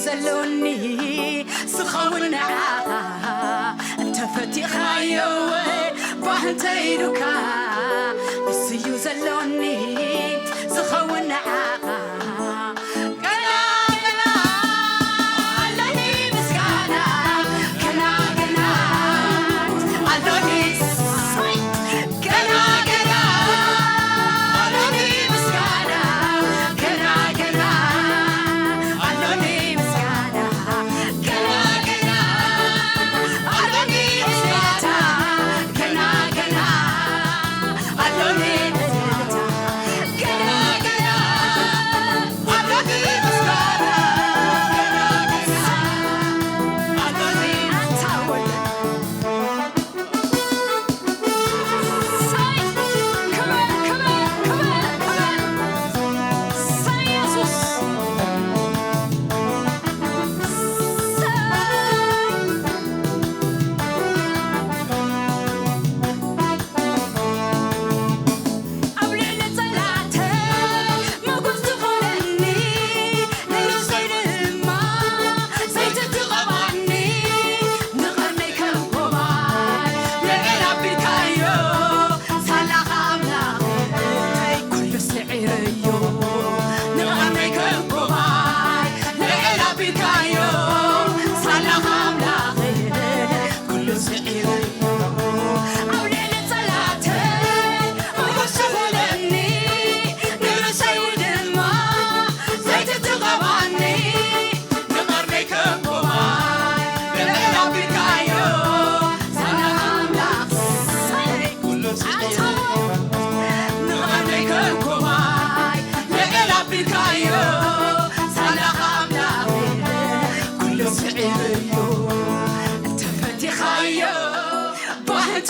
ዘሎኒ ዝኸውን ንዓኻ እንተፈቲኻዮ ባህ እንተኢሉካ ንስዩ ዘሎኒ ዝኸውን ንዓኻ ገና ገና ኣለኒ ምስጋና ገና ገና ኣሎኒ ገና ገና ኣሎኒ ምስጋና ገና ገና ኣሎኒ ምስጋና ገና ገና ኣሎኒ ምስጋና ገና ገና ኣሎኒ ምስጋና ገና ገና ኣሎኒ ምስጋና ገና ገና ኣሎኒ ኣንታ ወልደ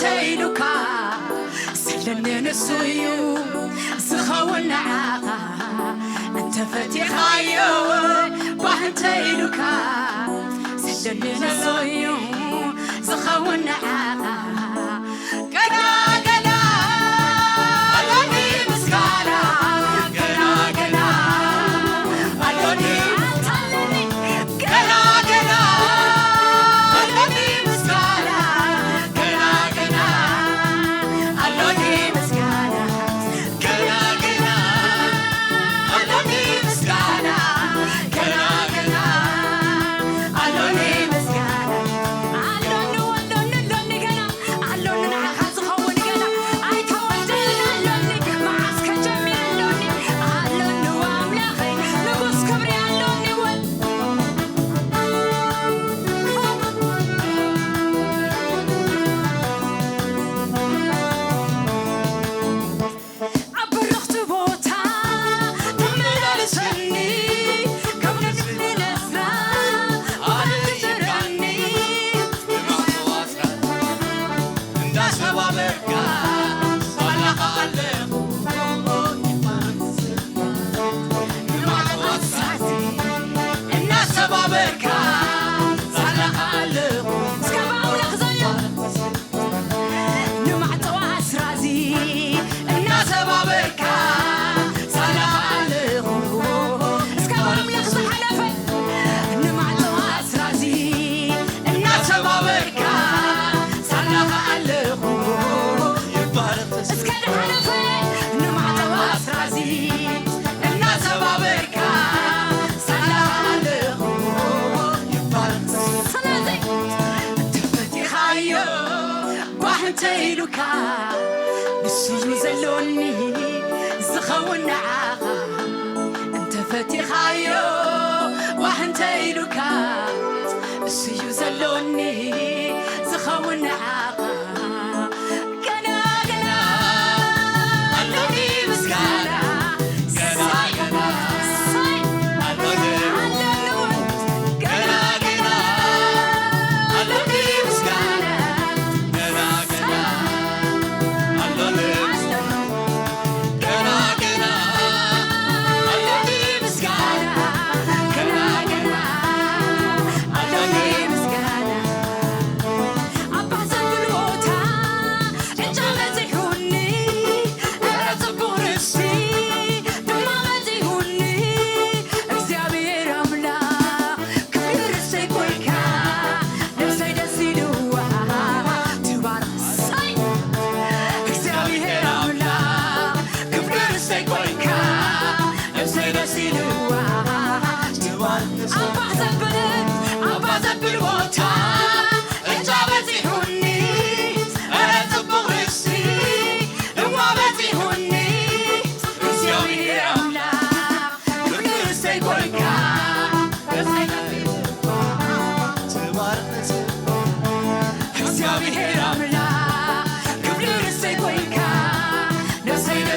ተይሉካ ሰለኒ ንሱ እዩ ዝኸውን ንዓኻ እንተ ፈቲኻዮ ባህ እንተ ኢሉካ ሰለኒ ንሱ እዩ ዝኸውን ንዓኻ ገና ገና ኣሎኒ ምስጋና ገና ገና ኣሎኒ ኣንታለኒ ገና ገና ኣሎኒ ምስጋና ገና ገና ኣሎኒ ምስጋና ገና ገና ኣሎኒ ምስጋና ገና ገና ኣሎኒ ምስጋና ኣሎኒ ኣሎኒ ኣሎኒ ገና ኣሎኒ ንዓኻ ዝኸውን ገና ኣይተወደልን ኣሎኒ መዓስ ከጀሚር ኣሎኒ ኣሎኒ ኣምላኸይ ንጉስ ክብሪ ኣሎኒ ወ ኣብ ብርኽቲ ቦታ ተመላልሰኒ ካብ ነፍሲ ነስራ ኣነ ትጥረኒ እንዳሰባበርካ ሳላኻ ኣለኹ ንማዕቆ ኣስራዚ እናሰባበርካ ሳላኻ ኣለኹ እስከ ብኣምላኽ ዘሎ ንማዕጾ ኣስራዚ እናሰባበርካ ሳላኻ ኣለኹ እስከ ብኣምላኽ ዝሓለፈ ንማዕጾ ኣስራዚ እናሰባበርካ ሳላኻ ኣለኹ ይባረኽ እስከ ዝሓለፈ ንማዕጾ ኣስራዚ እናሰባበርካ ሳላኻ ኣለኹ ይባረኽ ስለዚ ተፈቲኻዮ ጓህ እንተ ኢሉካ ንሱ እዩ ዘሎኒ ዝኸውን ንዓኻ እንተ ፈቲኻዮ ጓህ እንተ ኢሉካ እሱ እዩ ዘሎኒ ዝኸውን ንዓኻ ገና ገና ኣሎኒ ምስጋና ገና ገና ኣሎኒ ኣሎኒ ገና ገና ኣሎኒ ምስጋና ገና ገና ኣሎኒ ገና ገና ኣሎኒ ምስጋና ገና ገና ኣሎኒ ምስጋና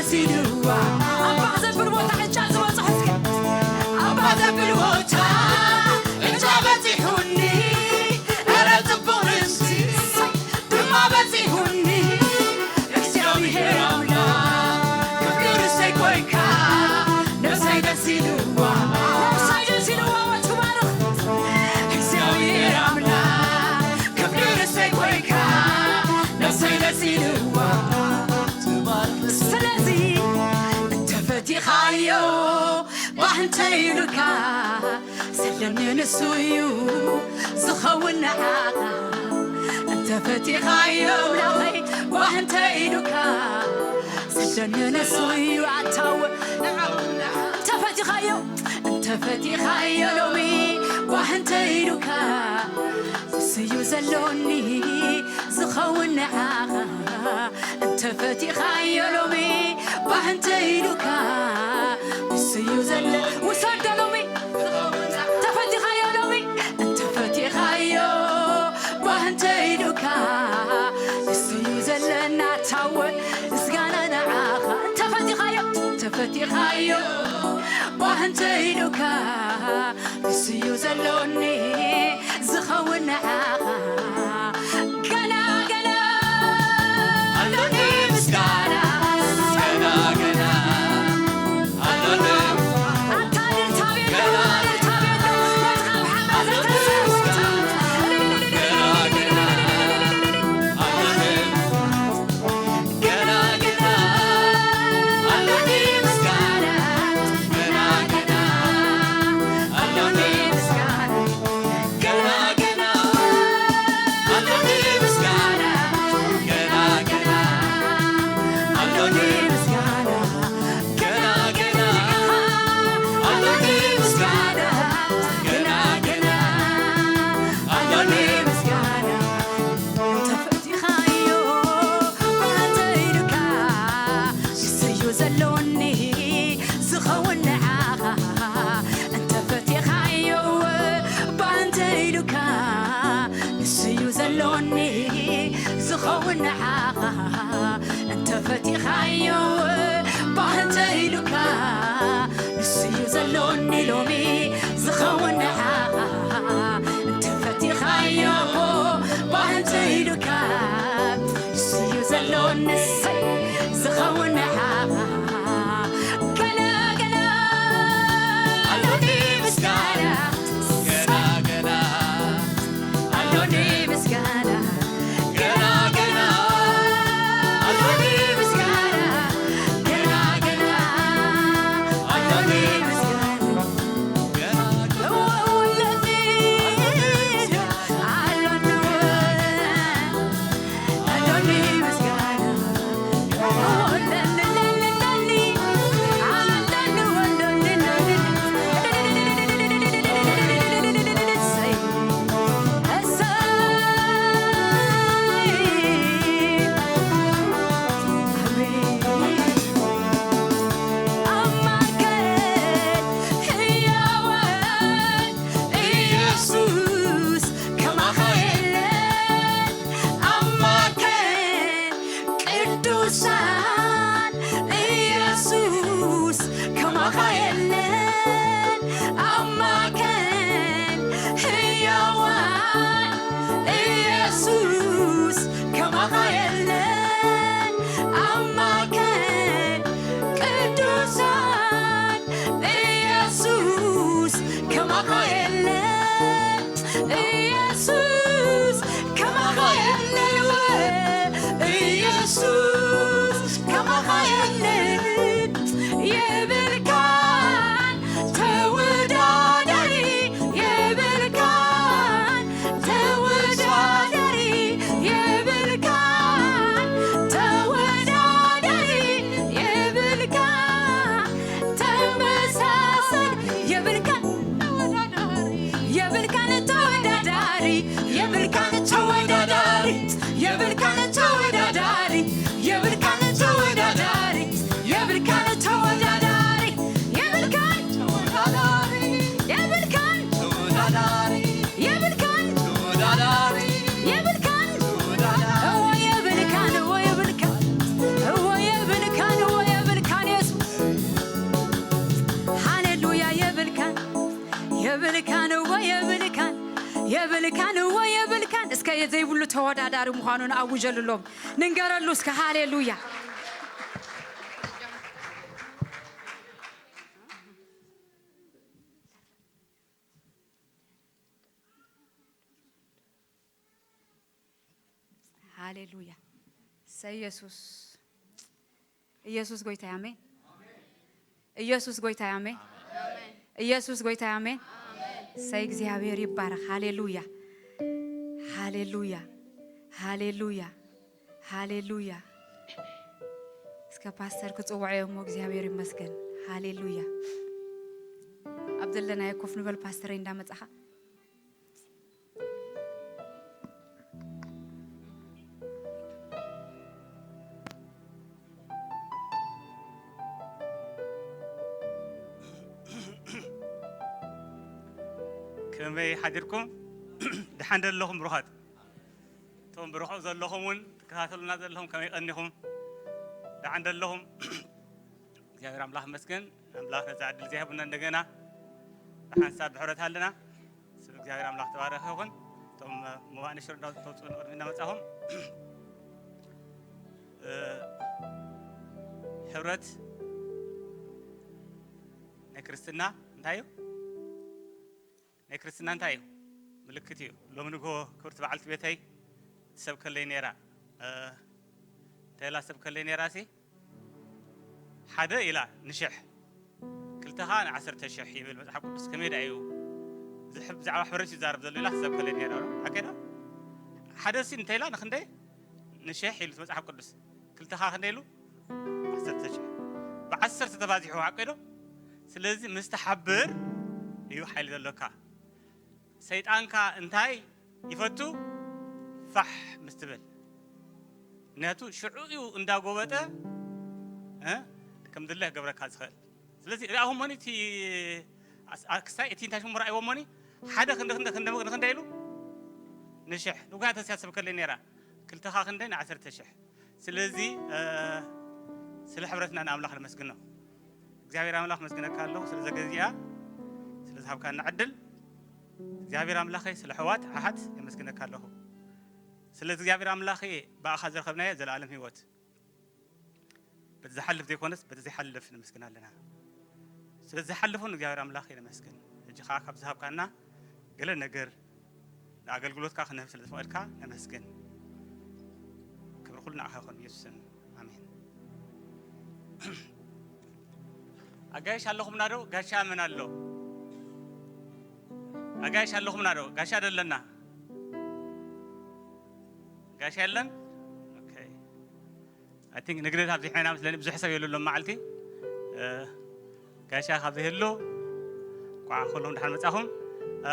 ሲልዋ ኣባ ዘብል ቦታ ዕጫ ዝበፅሑ እስኪ ኣባ ዘብል ቦታ ዕጫ በፂሑኒ ኧረ ፅቡቕ ርስቲ ድማ በፂሑኒ እግዚኣብሔር ኣምላኽ ክብሪ ርሰይ ኮይካ ነብሰይ ደስ ኢልዋ ነብሰይ ደስ ኢልዋ ትባርኽ እግዚኣብሔር ኣምላኽ ክብሪ ርሰይ ኮይካ ነብሰይ ደስ ኢልዋ ስለዚ እንተፈቲኻዮ ባህ እንተኢሉካ ዘለኒ ንሱ እዩ ዝኸውን ንዓኻ እንተፈቲኻዮ ኣምላኸይ ባህ እንተኢሉካ ዘለኒ ንሱ እዩ ኣታው እንተፈቲኻዮ እንተፈቲኻዮ ሎሚ ባህ እንተኢሉካ ንሱ እዩ ዘሎኒ ዝኸውን ንዓኻ እንተፈቲኻዮ ሎሚ ባህ እንተ ኢሉካ ንሱ እዩ ዘለ ውሰዶ ሎሚ እንተፈቲኻዮ ሎሚ እንተፈቲኻዮ ባህ እንተ ኢሉካ ንሱ እዩ ዘለና ታወ ምስጋና ንዓኻ እንተፈቲኻዮ እንተፈቲኻዮ ባህ እንተ ኢሉካ ንሱ እዩ ዘሎኒ ዝኸውን ንዓኻ ገና ገና ኣሎኒ ምስጋና ገና ገና ኣሎኒ ኣታ እልልታ ቤት ገና እልልታ ቤት ነቲ ካብ ሓመድ ኣሎኒ ዝተሰርሐ ምስጋና ገና ገና ኣሎኒ ገና ገና ኣሎኒ ምስጋና ገና ገና ኣሎኒ ምስጋና ገና ገና ተወዳዳሪ ምዃኑ ንኣውጀሉሎም። ንንገረሉ እስከ። ሃሌሉያ። ሃሌሉያ። ሰ ኢየሱስ፣ ኢየሱስ ጎይታይ፣ ኣሜን። ኢየሱስ ጎይታይ፣ ኣሜን። ኢየሱስ ጎይታይ፣ ኣሜን። ሰይ እግዚኣብሔር ይባረክ። ሃሌሉያ፣ ሃሌሉያ፣ ሃሌሉያ፣ ሃሌሉያ። እስከ ፓስተር ክጽውዖ እሞ እግዚኣብሔር ይመስገን። ሃሌሉያ። ኣብ ዘለናዮ ኮፍ ንበል ፓስተረይ እንዳመጻኻ። ከመይ ሓዲርኩም? ደሓን ዶ ኣለኹም ብሩኻት? እቶም ብርሑቕ ዘለኹም እውን ትከታተሉና ዘለኹም ከመይ ቀኒኹም? ደሓን ዶ ኣለኹም? እግዚኣብሔር ኣምላኽ ይመስገን። ኣምላኽ ነዛ ዕድል እዚኣ ሂቡና እንደገና ብሓንሳብ ብሕብረት ኣለና። ስም እግዚኣብሔር ኣምላኽ ተባረኸ ይኹን። እቶም መባእ ንሽር እንዳተውፅኡ ንቕድሚ እናመፃኹም፣ እ፣ ሕብረት ናይ ክርስትና እንታይ እዩ? ናይ ክርስትና እንታይ እዩ? ምልክት እዩ። ሎሚ ንግሆ ክብርቲ በዓልቲ ቤተይ ትሰብከለይ ነይራ። እ፣ እንታይ ኢላ ትሰብከለይ ነይራ ሲ? ሓደ ኢላ ንሽሕ፣ ክልተ ኸዓ ንዓሰርተ ሽሕ ይብል መጽሓፍ ቅዱስ። ከመይ ደኣ እዩ? ዝሕብ-፣ ብዛዕባ ሕብረት እዩ ዝዛረብ ዘሎ ኢላ ትሰብከለይ ነይራ። ሓቂ ዶ? ሓደ ሲ እንታይ ኢላ ንኽንደይ? ንሽሕ ኢሉ መጽሓፍ ቅዱስ። ክልተ ኸዓ ክንደይ ኢሉ? ዓሰርተ ሽሕ። ብዓሰርተ ተባዚሑ ሓቂ ዶ? ስለዚ ምስ ትሓብር እዩ ሓይሊ ዘሎካ። ሰይጣንካ እንታይ ይፈቱ? ፋሕ ምስ ትብል። ምክንያቱ ሽዑ እዩ እንዳጎበጠ፣ እ፣ ከም ድለ ክገብረካ ዝኽእል። ስለዚ ርኣኹሞኒ እቲ ኣስ-፣ ኣክስታይ እቲ እንታይ ሽሙ ረኣይዎሞኒ? ሓደ ክንዲ፣ ክንዲ፣ ክንዲ፣ ክንዲ ኢሉ ንሽሕ። ንጉያ ተስያ ሰብ ከለይ ነይራ። ክልተኻ ክንደይ ንዓሰርተ ሽሕ። ስለዚ፣ እ፣ ስለ ሕብረትና ንኣምላኽ ነመስግኖ። እግዚኣብሔር ኣምላኽ መስግነካ ኣለኹ ስለ ዘገዚኣ፣ ስለ ዝሃብካና ዕድል። እግዚኣብሔር ኣምላኸይ ስለ ኣሕዋት ኣሓት የመስግነካ ኣለኹ። ስለ እግዚኣብሔር ኣምላኸይ ብኣኻ ዝረኸብናዮ ዘለኣለም ህይወት። በቲ ዝሓልፍ ዘይኮነስ በቲ ዘይሓልፍ ነመስግን ኣለና። ስለ ዝሓልፉን እግዚኣብሔር ኣምላኸይ ነመስግን። ሕጂ ኸዓ ካብ ዝሃብካና ገለ ነገር ንኣገልግሎትካ ክነህብ ስለ ዝፈቐድካ ነመስግን። ክብሪ ኩሉ ንዓኻ ይኹን ብየሱስ ስም። ኣሜን። ኣጋይሽ ኣለኹምና ዶ? ጋሻ መን ኣሎ? ኣጋይሽ ኣለኹምና ዶ? ጋሻ ዶ ኣለና? ጋሻ የለን? ኦኬ። I think ንግደት ኣብዚ ሕና ምስለኒ ብዙሕ ሰብ የብሉ ሎም መዓልቲ። እ፣ ጋሻ ካብ ዘይህሉ፣ እንኳዕ ኩሎም ደሓን መጻኹም። እ፣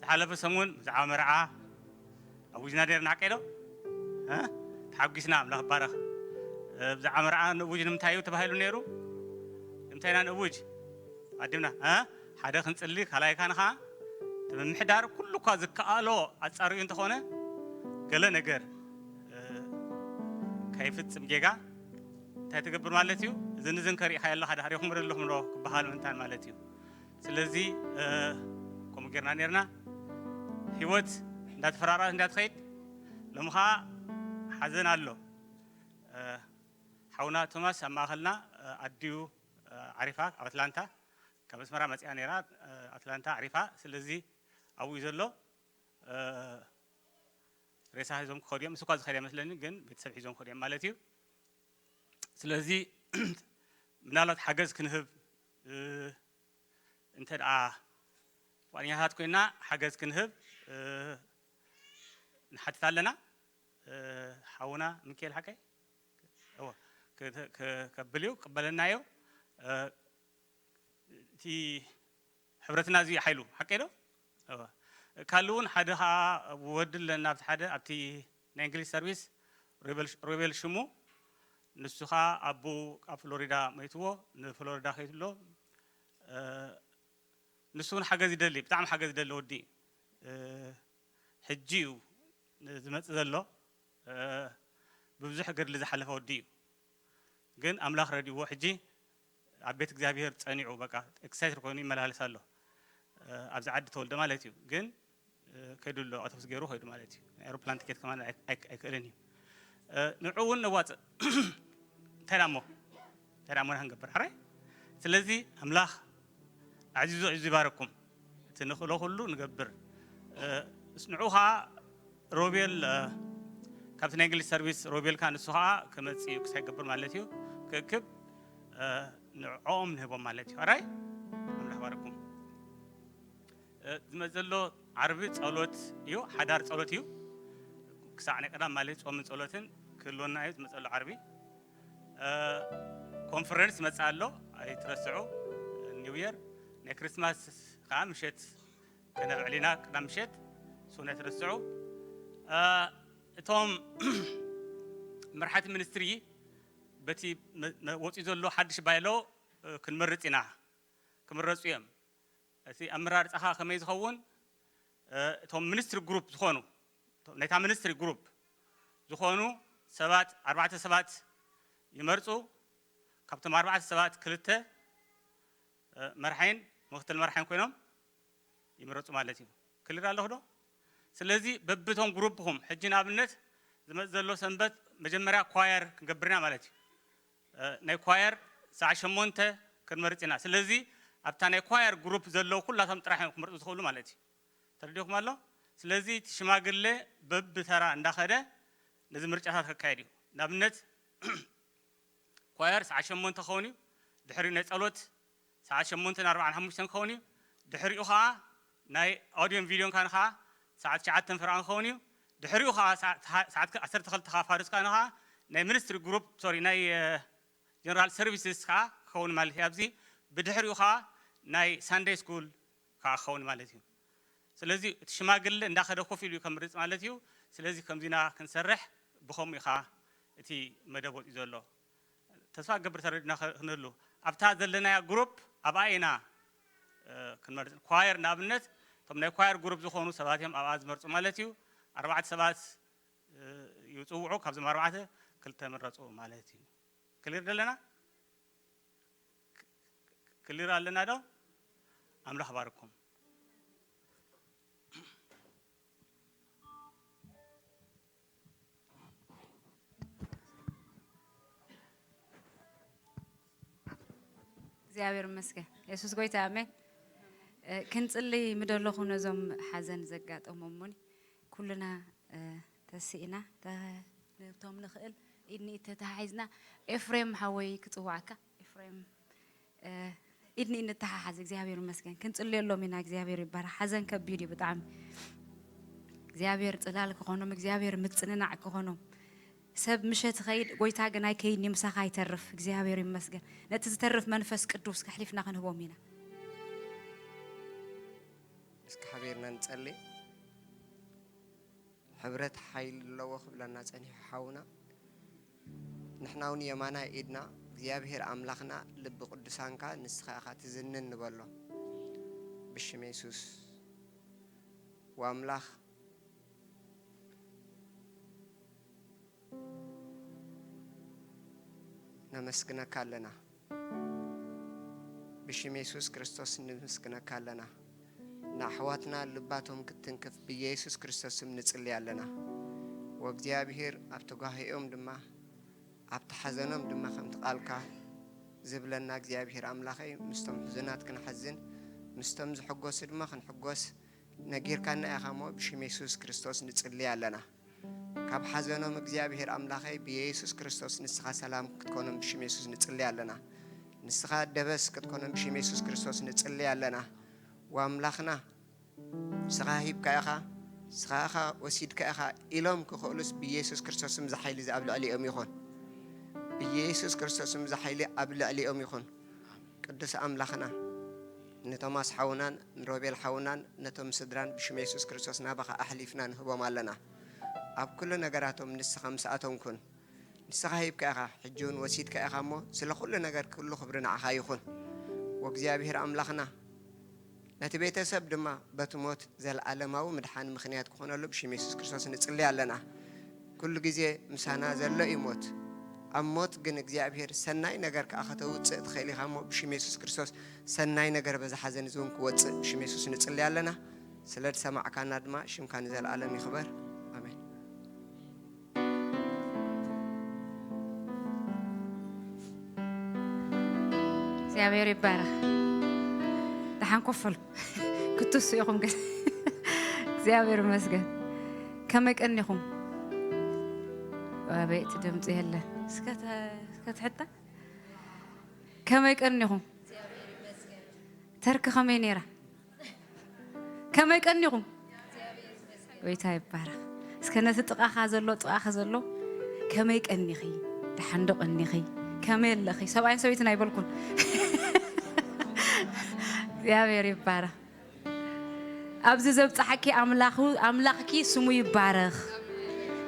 ዝሓለፈ ሰሙን ብዛዕባ መርዓ ኣዊጅና ነርና፣ ሓቀይ ዶ? እ? ተሓጒስና፣ ኣምላኽ ይባረኽ። እ፣ ብዛዕባ መርዓ ንእውጅ ንምንታይ እዩ ተባሂሉ ነይሩ? ንምንታይ ኢና ንእውጅ? ኣዲምና፣ እ? ሓደ ክንጽሊ፣ ካልኣይ ካን ኸዓ እቲ ምምሕዳር ኩሉ እኳ ዝከኣሎ ኣጻርዩ እንተኾነ፣ ገለ ነገር፣ እ፣ ከይፍጽም ጌጋ እንታይ ትገብር ማለት እዩ? እዝን እዝን ከሪእኻ ኣለኻ፣ ዳሕሪኹም ርልኹም ዶ ክበሃል ምንታን ማለት እዩ? ስለዚ፣ እ፣ ከምኡ ጌርና ኔርና። ህይወት እንዳተፈራረቐት እንዳትኸይድ፣ ሎሚ ኸዓ ሓዘን ኣሎ። እ፣ ሓውና ቶማስ ኣብ ማእኸልና፣ እ፣ ኣዲኡ፣ እ፣ ዓሪፋ፣ ኣብ ኣትላንታ፣ ካብ ኣስመራ መጺኣ ኔራ፣ እ፣ ኣትላንታ ዓሪፋ። ስለዚ ኣብኡ እዩ ዘሎ። እ፣ ሬሳ ሒዞም ክኸዱ እዮም። ምስ እኳ ዝኸድ ኣይመስለኒ፣ ግን ቤተሰብ ሒዞም ክኸዱ እዮም ማለት እዩ። ስለዚ ምናልባት ሓገዝ ክንህብ፣ እ፣ እንተ ደኣ ፍቓደኛታት ኮይና ሓገዝ ክንህብ፣ እ፣ ንሓትት ኣለና። እ፣ ሓውና ሚካኤል ሓቀይ፣ እወ፣ ከ-፣ ከ-፣ ከብል እዩ፣ ክቅበለና እዩ። እ፣ እቲ ሕብረትና እዚ ሓይሉ፣ ሓቀይ ዶ? እወ። ካልእ እውን ሓደ ኸዓ ወዲ ኣለና፣ ኣብቲ ሓደ፣ ኣብቲ ናይ እንግሊዝ ሰርቪስ፣ ሮቤል፣ ሮቤል ሽሙ፣ ንሱ ኸዓ ኣቦኡ ኣብ ፍሎሪዳ ሞይትዎ፣ ንፍሎሪዳ ከይትሎ፣ እ፣ ንሱ እውን ሓገዝ ይደሊ፣ ብጣዕሚ ሓገዝ ይደሊ ወዲ እዩ። እ፣ ሕጂ እዩ ዝመጽእ ዘሎ፣ እ፣ ብብዙሕ ገድሊ ዝሓለፈ ወዲ እዩ። ግን ኣምላኽ ረዲእዎ ሕጂ ኣብ ቤት እግዚኣብሔር ጸኒዑ፣ በቃ፣ ኤክሳይትድ ኮይኑ ይመላለስ ኣሎ። እ፣ ኣብዚ ዓዲ ተወልደ ማለት እዩ። ግን፣ እ፣ ከይዱ ኣሎ፣ ኣውቶቡስ ገይሩ ከይዱ ማለት እዩ። ናይ ኤሮፕላን ትኬት ከማን ኣይ- ኣይ- ኣይክእልን እዩ። ንዑ እውን ነዋፅእ። እንታይ ዳሞ እንታይ ዳሞ ንክንገብር ሕራይ። ስለዚ ኣምላኽ ኣዕዚዙ ኣዕዚዙ ይባረኩም። እቲ ንኽእሎ ኩሉ ንገብር። ንዑ ከዓ ሮቤል፣ ካብቲ ናይ እንግሊዝ ሰርቪስ ሮቤል ከዓ ንሱ ከዓ ክመፅእ እዩ፣ ክሳይ ክገብር ማለት እዩ። ክእክብ ንዕኦም ንህቦም ማለት እዩ። ሕራይ ኣምላኽ ባረኩም። ዝመፅ ዘሎ ዓርቢ ጸሎት እዩ፣ ሓዳር ጸሎት እዩ። ክሳዕ ናይ ቀዳም ማለት ጾምን ጸሎትን ክህልወና እዩ ዝመፅ ዘሎ ዓርቢ። ኮንፈረንስ መጽእ ኣሎ፣ ኣይትረስዑ። ኒው የር ናይ ክርስማስ ከዓ ምሸት ከነብዕል ኢና፣ ቅዳም ምሸት። ሶን ኣይትረስዑ። እቶም መርሓቲ ሚኒስትሪ በቲ ወፂኡ ዘሎ ሓድሽ ባይሎ ክንመርፅ ኢና፣ ክምረፁ እዮም። እቲ ኣመራርፃኻ ከመይ ዝኸውን፣ እቶም ሚኒስትሪ ግሩፕ ዝኾኑ፣ ናይታ ሚኒስትሪ ግሩፕ ዝኾኑ ሰባት ኣርባዕተ ሰባት ይመርፁ። ካብቶም ኣርባዕተ ሰባት ክልተ መርሓይን ምክትል መርሓይን ኮይኖም ይምረፁ ማለት እዩ። ክልር ኣለኹ ዶ? ስለዚ በብቶም ግሩፕኹም ሕጂ ንኣብነት ዝመፅ ዘሎ ሰንበት መጀመርያ ኳየር ክንገብርና ማለት እዩ። ናይ ኳየር ሰዓ ሸሞንተ ክንመርፅ ኢና። ስለዚ ኣብታ ናይ ኳየር ግሩፕ ዘለዉ ኩላቶም ጥራሕ እዮም ክመርፁ ዝኽእሉ ማለት እዩ። ተረዲኹም ኣሎ? ስለዚ እቲ ሽማግሌ በብተራ እንዳኸደ ነዚ ምርጫታት ከካየድ እዩ። ንኣብነት ኳየር ሰዓ ሸሞንተ ክኸውን እዩ። ድሕሪኡ ናይ ጸሎት ሰዓት ሸሞንተ ኣርባዓን ሓሙሽተን ክኸውን እዩ። ድሕሪኡ ከዓ ናይ ኣውዲዮን ቪድዮን ካን ከዓ ሰዓት ትሽዓተ ፍርቓን ክኸውን እዩ። ድሕሪኡ ከዓ ሰዓት ዓሰርተ ክልተ ከዓ ፋዱስ ካን ከዓ ናይ ሚኒስትሪ ግሩፕ፣ ሶሪ፣ ናይ ጀነራል ሰርቪስስ ከዓ ክኸውን ማለት እዩ። ኣብዚ ብድሕሪኡ ከዓ ናይ ሳንደይ ስኩል ከዓ ክኸውን ማለት እዩ። ስለዚ እቲ ሽማግለ እንዳኸደ ኮፍ ኢሉ እዩ ከምርፅ ማለት እዩ። ስለዚ ከምዚና ክንሰርሕ ብኸምኡ ኢኻ እቲ መደብ ወፂኡ ዘሎ። ተስፋ ገብር ተረድና ክንህሉ ኣብታ ዘለናያ ግሩፕ ኣብኣ ኢና ክንመርፅ። ኳየር ንኣብነት እቶም ናይ ኳየር ግሩፕ ዝኾኑ ሰባት እዮም ኣብኣ ዝመርፁ ማለት እዩ። ኣርባዕተ ሰባት ይፅውዑ፣ ካብዞም ኣርባዕተ ክልተ ምረፁ ማለት እዩ። ክሊር ደለና? ክሊር ኣለና ዶ? ኣምላኽ ባርኩም። እግዚኣብሔር ይመስገን። የሱስ ጎይታ፣ ኣሜን። ክንጽሊ ምደለኹ ነዞም ሓዘን ዘጋጠሞም እውን ኩልና ተስኢና፣ ነቶም ንኽእል ኢድ ንኢድ ተተሓሒዝና። ኤፍሬም ሓወይ ክጽዋዓካ። ኤፍሬም ኢድ ንኢድ ንተሓሓዝ። እግዚኣብሔር ይመስገን። ክንጽልየሎም ኢና። እግዚኣብሔር ይባረክ። ሓዘን ከቢድ እዩ ብጣዕሚ። እግዚኣብሔር ጽላል ክኾኖም፣ እግዚኣብሔር ምጽንናዕ ክኾኖም። ሰብ ምሸት ኸይድ፣ ጎይታ ግን ኣይከይድን እዩ፣ ምሳኻ ይተርፍ። እግዚኣብሔር ይመስገን። ነቲ ዝተርፍ መንፈስ ቅዱስ ከሕሊፍና ክንህቦም ኢና። እስኪ ሓቢርና ንጸሊ። ሕብረት ሓይሊ ኣለዎ ክብለና ጸኒሑ ሓውና። ንሕና እውን የማናይ ኢድና እግዚኣብሔር ኣምላኽና ልቢ ቅዱሳንካ ንስኻ ኢኻ ትዝንን ንበሎ። ብሽም የሱስ ወኣምላኽ ነመስግነካ ኣለና። ብሽም የሱስ ክርስቶስ ንምስግነካ ኣለና። ንኣሕዋትና ልባቶም ክትትንክፍ ብየሱስ ክርስቶስ ስም ንጽሊ ኣለና። ወእግዚኣብሔር ኣብ ተጓሂኦም ድማ ኣብቲ ሓዘኖም ድማ ከምቲ ቃልካ ዝብለና እግዚኣብሔር ኣምላኸይ ምስቶም ሕዙናት ክንሓዝን ምስቶም ዝሕጎሱ ድማ ክንሕጎስ ነጊርካና ኢኻ እሞ ብሽም የሱስ ክርስቶስ ንጽሊ ኣለና። ካብ ሓዘኖም እግዚኣብሔር ኣምላኸይ ብየሱስ ክርስቶስ ንስኻ ሰላም ክትኮኖም ብሽም የሱስ ንጽሊ ኣለና። ንስኻ ደበስ ክትኮኖም ብሽም የሱስ ክርስቶስ ንጽሊ ኣለና። ወኣምላኽና ንስኻ ሂብካ ኢኻ፣ ንስኻ ኢኻ ወሲድካ ኢኻ ኢሎም ክኽእሉስ ብየሱስ ክርስቶስ ስም ዝሓይሊ እዚ ኣብ ልዕሊኦም ይኹን። ብየሱስ ክርስቶስ ስም ዝሓይሊ ኣብ ልዕሊኦም ይኹን። ቅዱስ ኣምላኽና ንቶማስ ሓውናን ንሮቤል ሓውናን ነቶም ስድራን ብሽም የሱስ ክርስቶስ ናባኻ ኣሕሊፍና ንህቦም ኣለና። ኣብ ኩሉ ነገራቶም ንስኻ ምስኣቶም ኩን። ንስኻ ሂብካ ኢኻ፣ ሕጂ እውን ወሲድካ ኢኻ እሞ ስለ ኩሉ ነገር ኩሉ ክብሪ ንዓኻ ይኹን። ወእግዚኣብሔር ኣምላኽና ነቲ ቤተሰብ ድማ በቲ ሞት ዘለኣለማዊ ምድሓን ምኽንያት ክኾነሉ ብሽም የሱስ ክርስቶስ ንጽሊ ኣለና። ኩሉ ግዜ ምሳና ዘሎ እዩ ሞት። ኣብ ሞት ግን እግዚኣብሔር ሰናይ ነገር ከኣ ከተውጽእ ትኽእል ኢኻ እሞ ብሽም የሱስ ክርስቶስ ሰናይ ነገር በዚ ሓዘን እዚ እውን ክወጽእ ብሽም የሱስ ንጽሊ ኣለና። ስለ ዝሰማዕካና ድማ ሽምካ ንዘለኣለም ይኽበር። ኣሜን። እግዚኣብሔር ይባረኽ። ደሓን ኮፍ በሉ። ክትሱ ኢኹም ግን። እግዚኣብሔር ይመስገን። ከመይ ቀኒኹም? ኣበይ እቲ ድምፂ የለ። እስከ ተ-፣ እስከ ትሕታ። ከመይ ቀኒኹም? ተርኪ ከመይ ነይራ? ከመይ ቀኒኹም? ጎይታ ይባረኽ። እስከ ነቲ ጥቓኻ ዘሎ፣ ጥቓኺ ዘሎ፣ ከመይ ቀኒኺ? ደሓን ዶ ቀኒኺ? ከመይ ኣለኺ? ሰብኣይን ሰበይትን ኣይበልኩን። እግዚኣብሔር ይባረኽ። ኣብዚ ዘብጽሓኪ ኣምላኹ-፣ ኣምላኽኪ ስሙ ይባረኽ።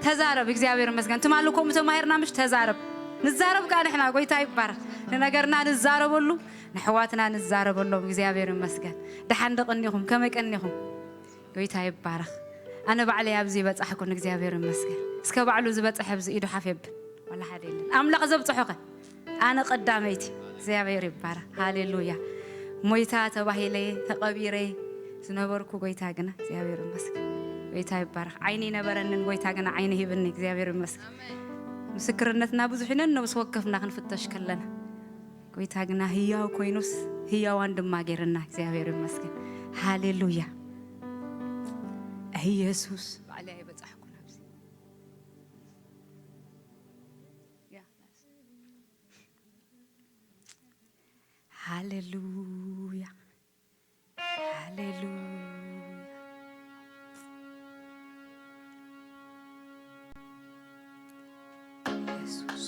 ተዛረብ፣ እግዚኣብሔር ይመስገን። ትማሊ ከምኡ ተማሂርና ምሽ? ተዛረብ። ንዛረብ ከኣ ንሕና፣ ጎይታ ይባረኽ። ንነገርና ንዛረበሉ፣ ንኣሕዋትና ንዛረበሎም፣ እግዚኣብሔር ይመስገን። ደሓን ዶ ቀኒኹም? ከመይ ቀኒኹም? ጎይታ ይባረኽ። ኣነ ባዕለይ ኣብዚ በጻሕኩ፣ ንእግዚኣብሔር ይመስገን። እስከ ባዕሉ ዝበጽሐ ኣብዚ ኢዱ ሓፍ የብል። ዋላ ሓደ የለን። ኣምላኽ ዘብጽሖኸ? ኣነ ቀዳመይቲ። እግዚኣብሔር ይባረኽ። ሃሌሉያ። ሞይታ ተባሂለ፣ ተቐቢረ ዝነበርኩ፣ ጎይታ ግና እግዚኣብሔር ይመስገን። ጎይታ ይባረኽ። ዓይኒ ይነበረንን፣ ጎይታ ግና ዓይኒ ሂብኒ። እግዚኣብሔር ይመስገን። ምስክርነትና ብዙሕ ኢና፣ ነብሲ ወከፍና ክንፍተሽ ከለና፣ ጎይታ ግና ህያው ኮይኑስ ህያዋን ድማ ገይርና። እግዚኣብሔር ይመስገን። ሃሌሉያ። ኢየሱስ። ባዕለይ ኣይበጻሕኩን ኣብዚ። ያ። ሃሌሉያ። ሃሌሉያ። ኢየሱስ።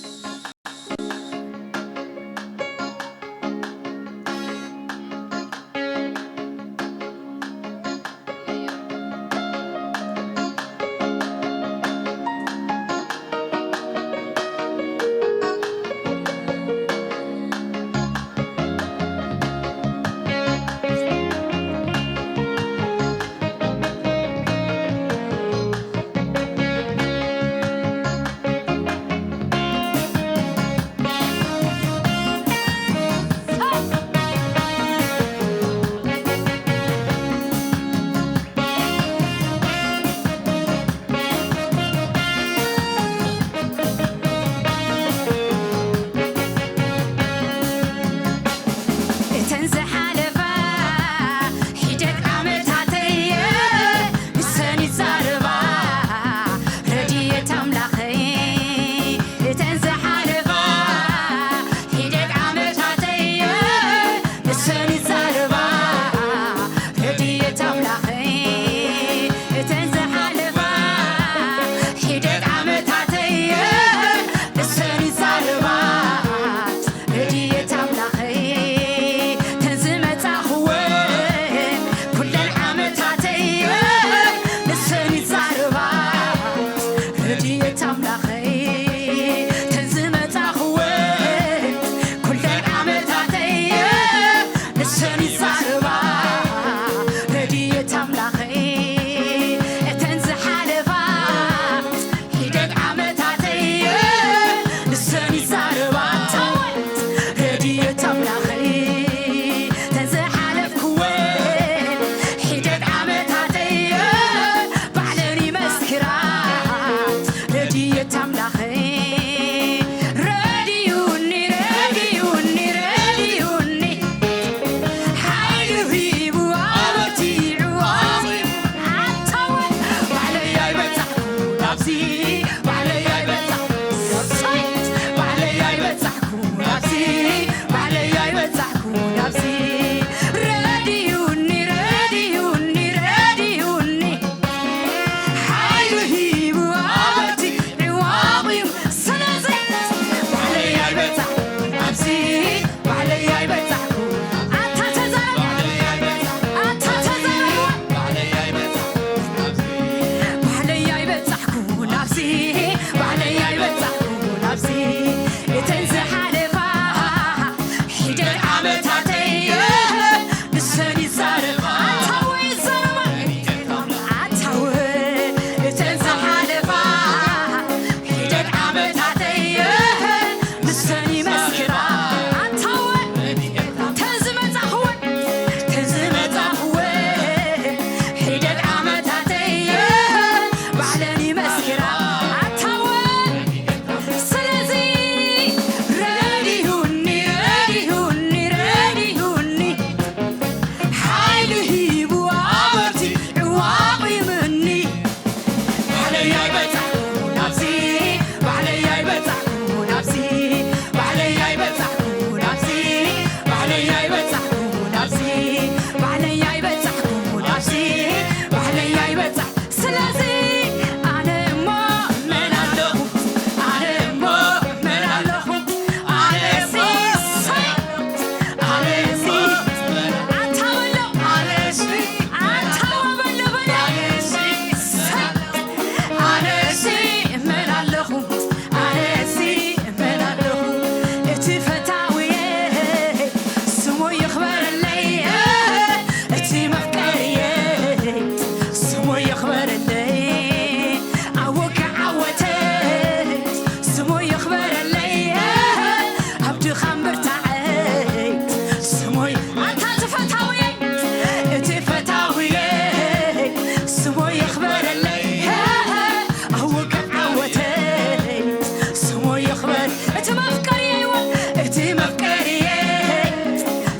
መፍቀሪየ ይወ-፣ እቲ መፍቀሪየ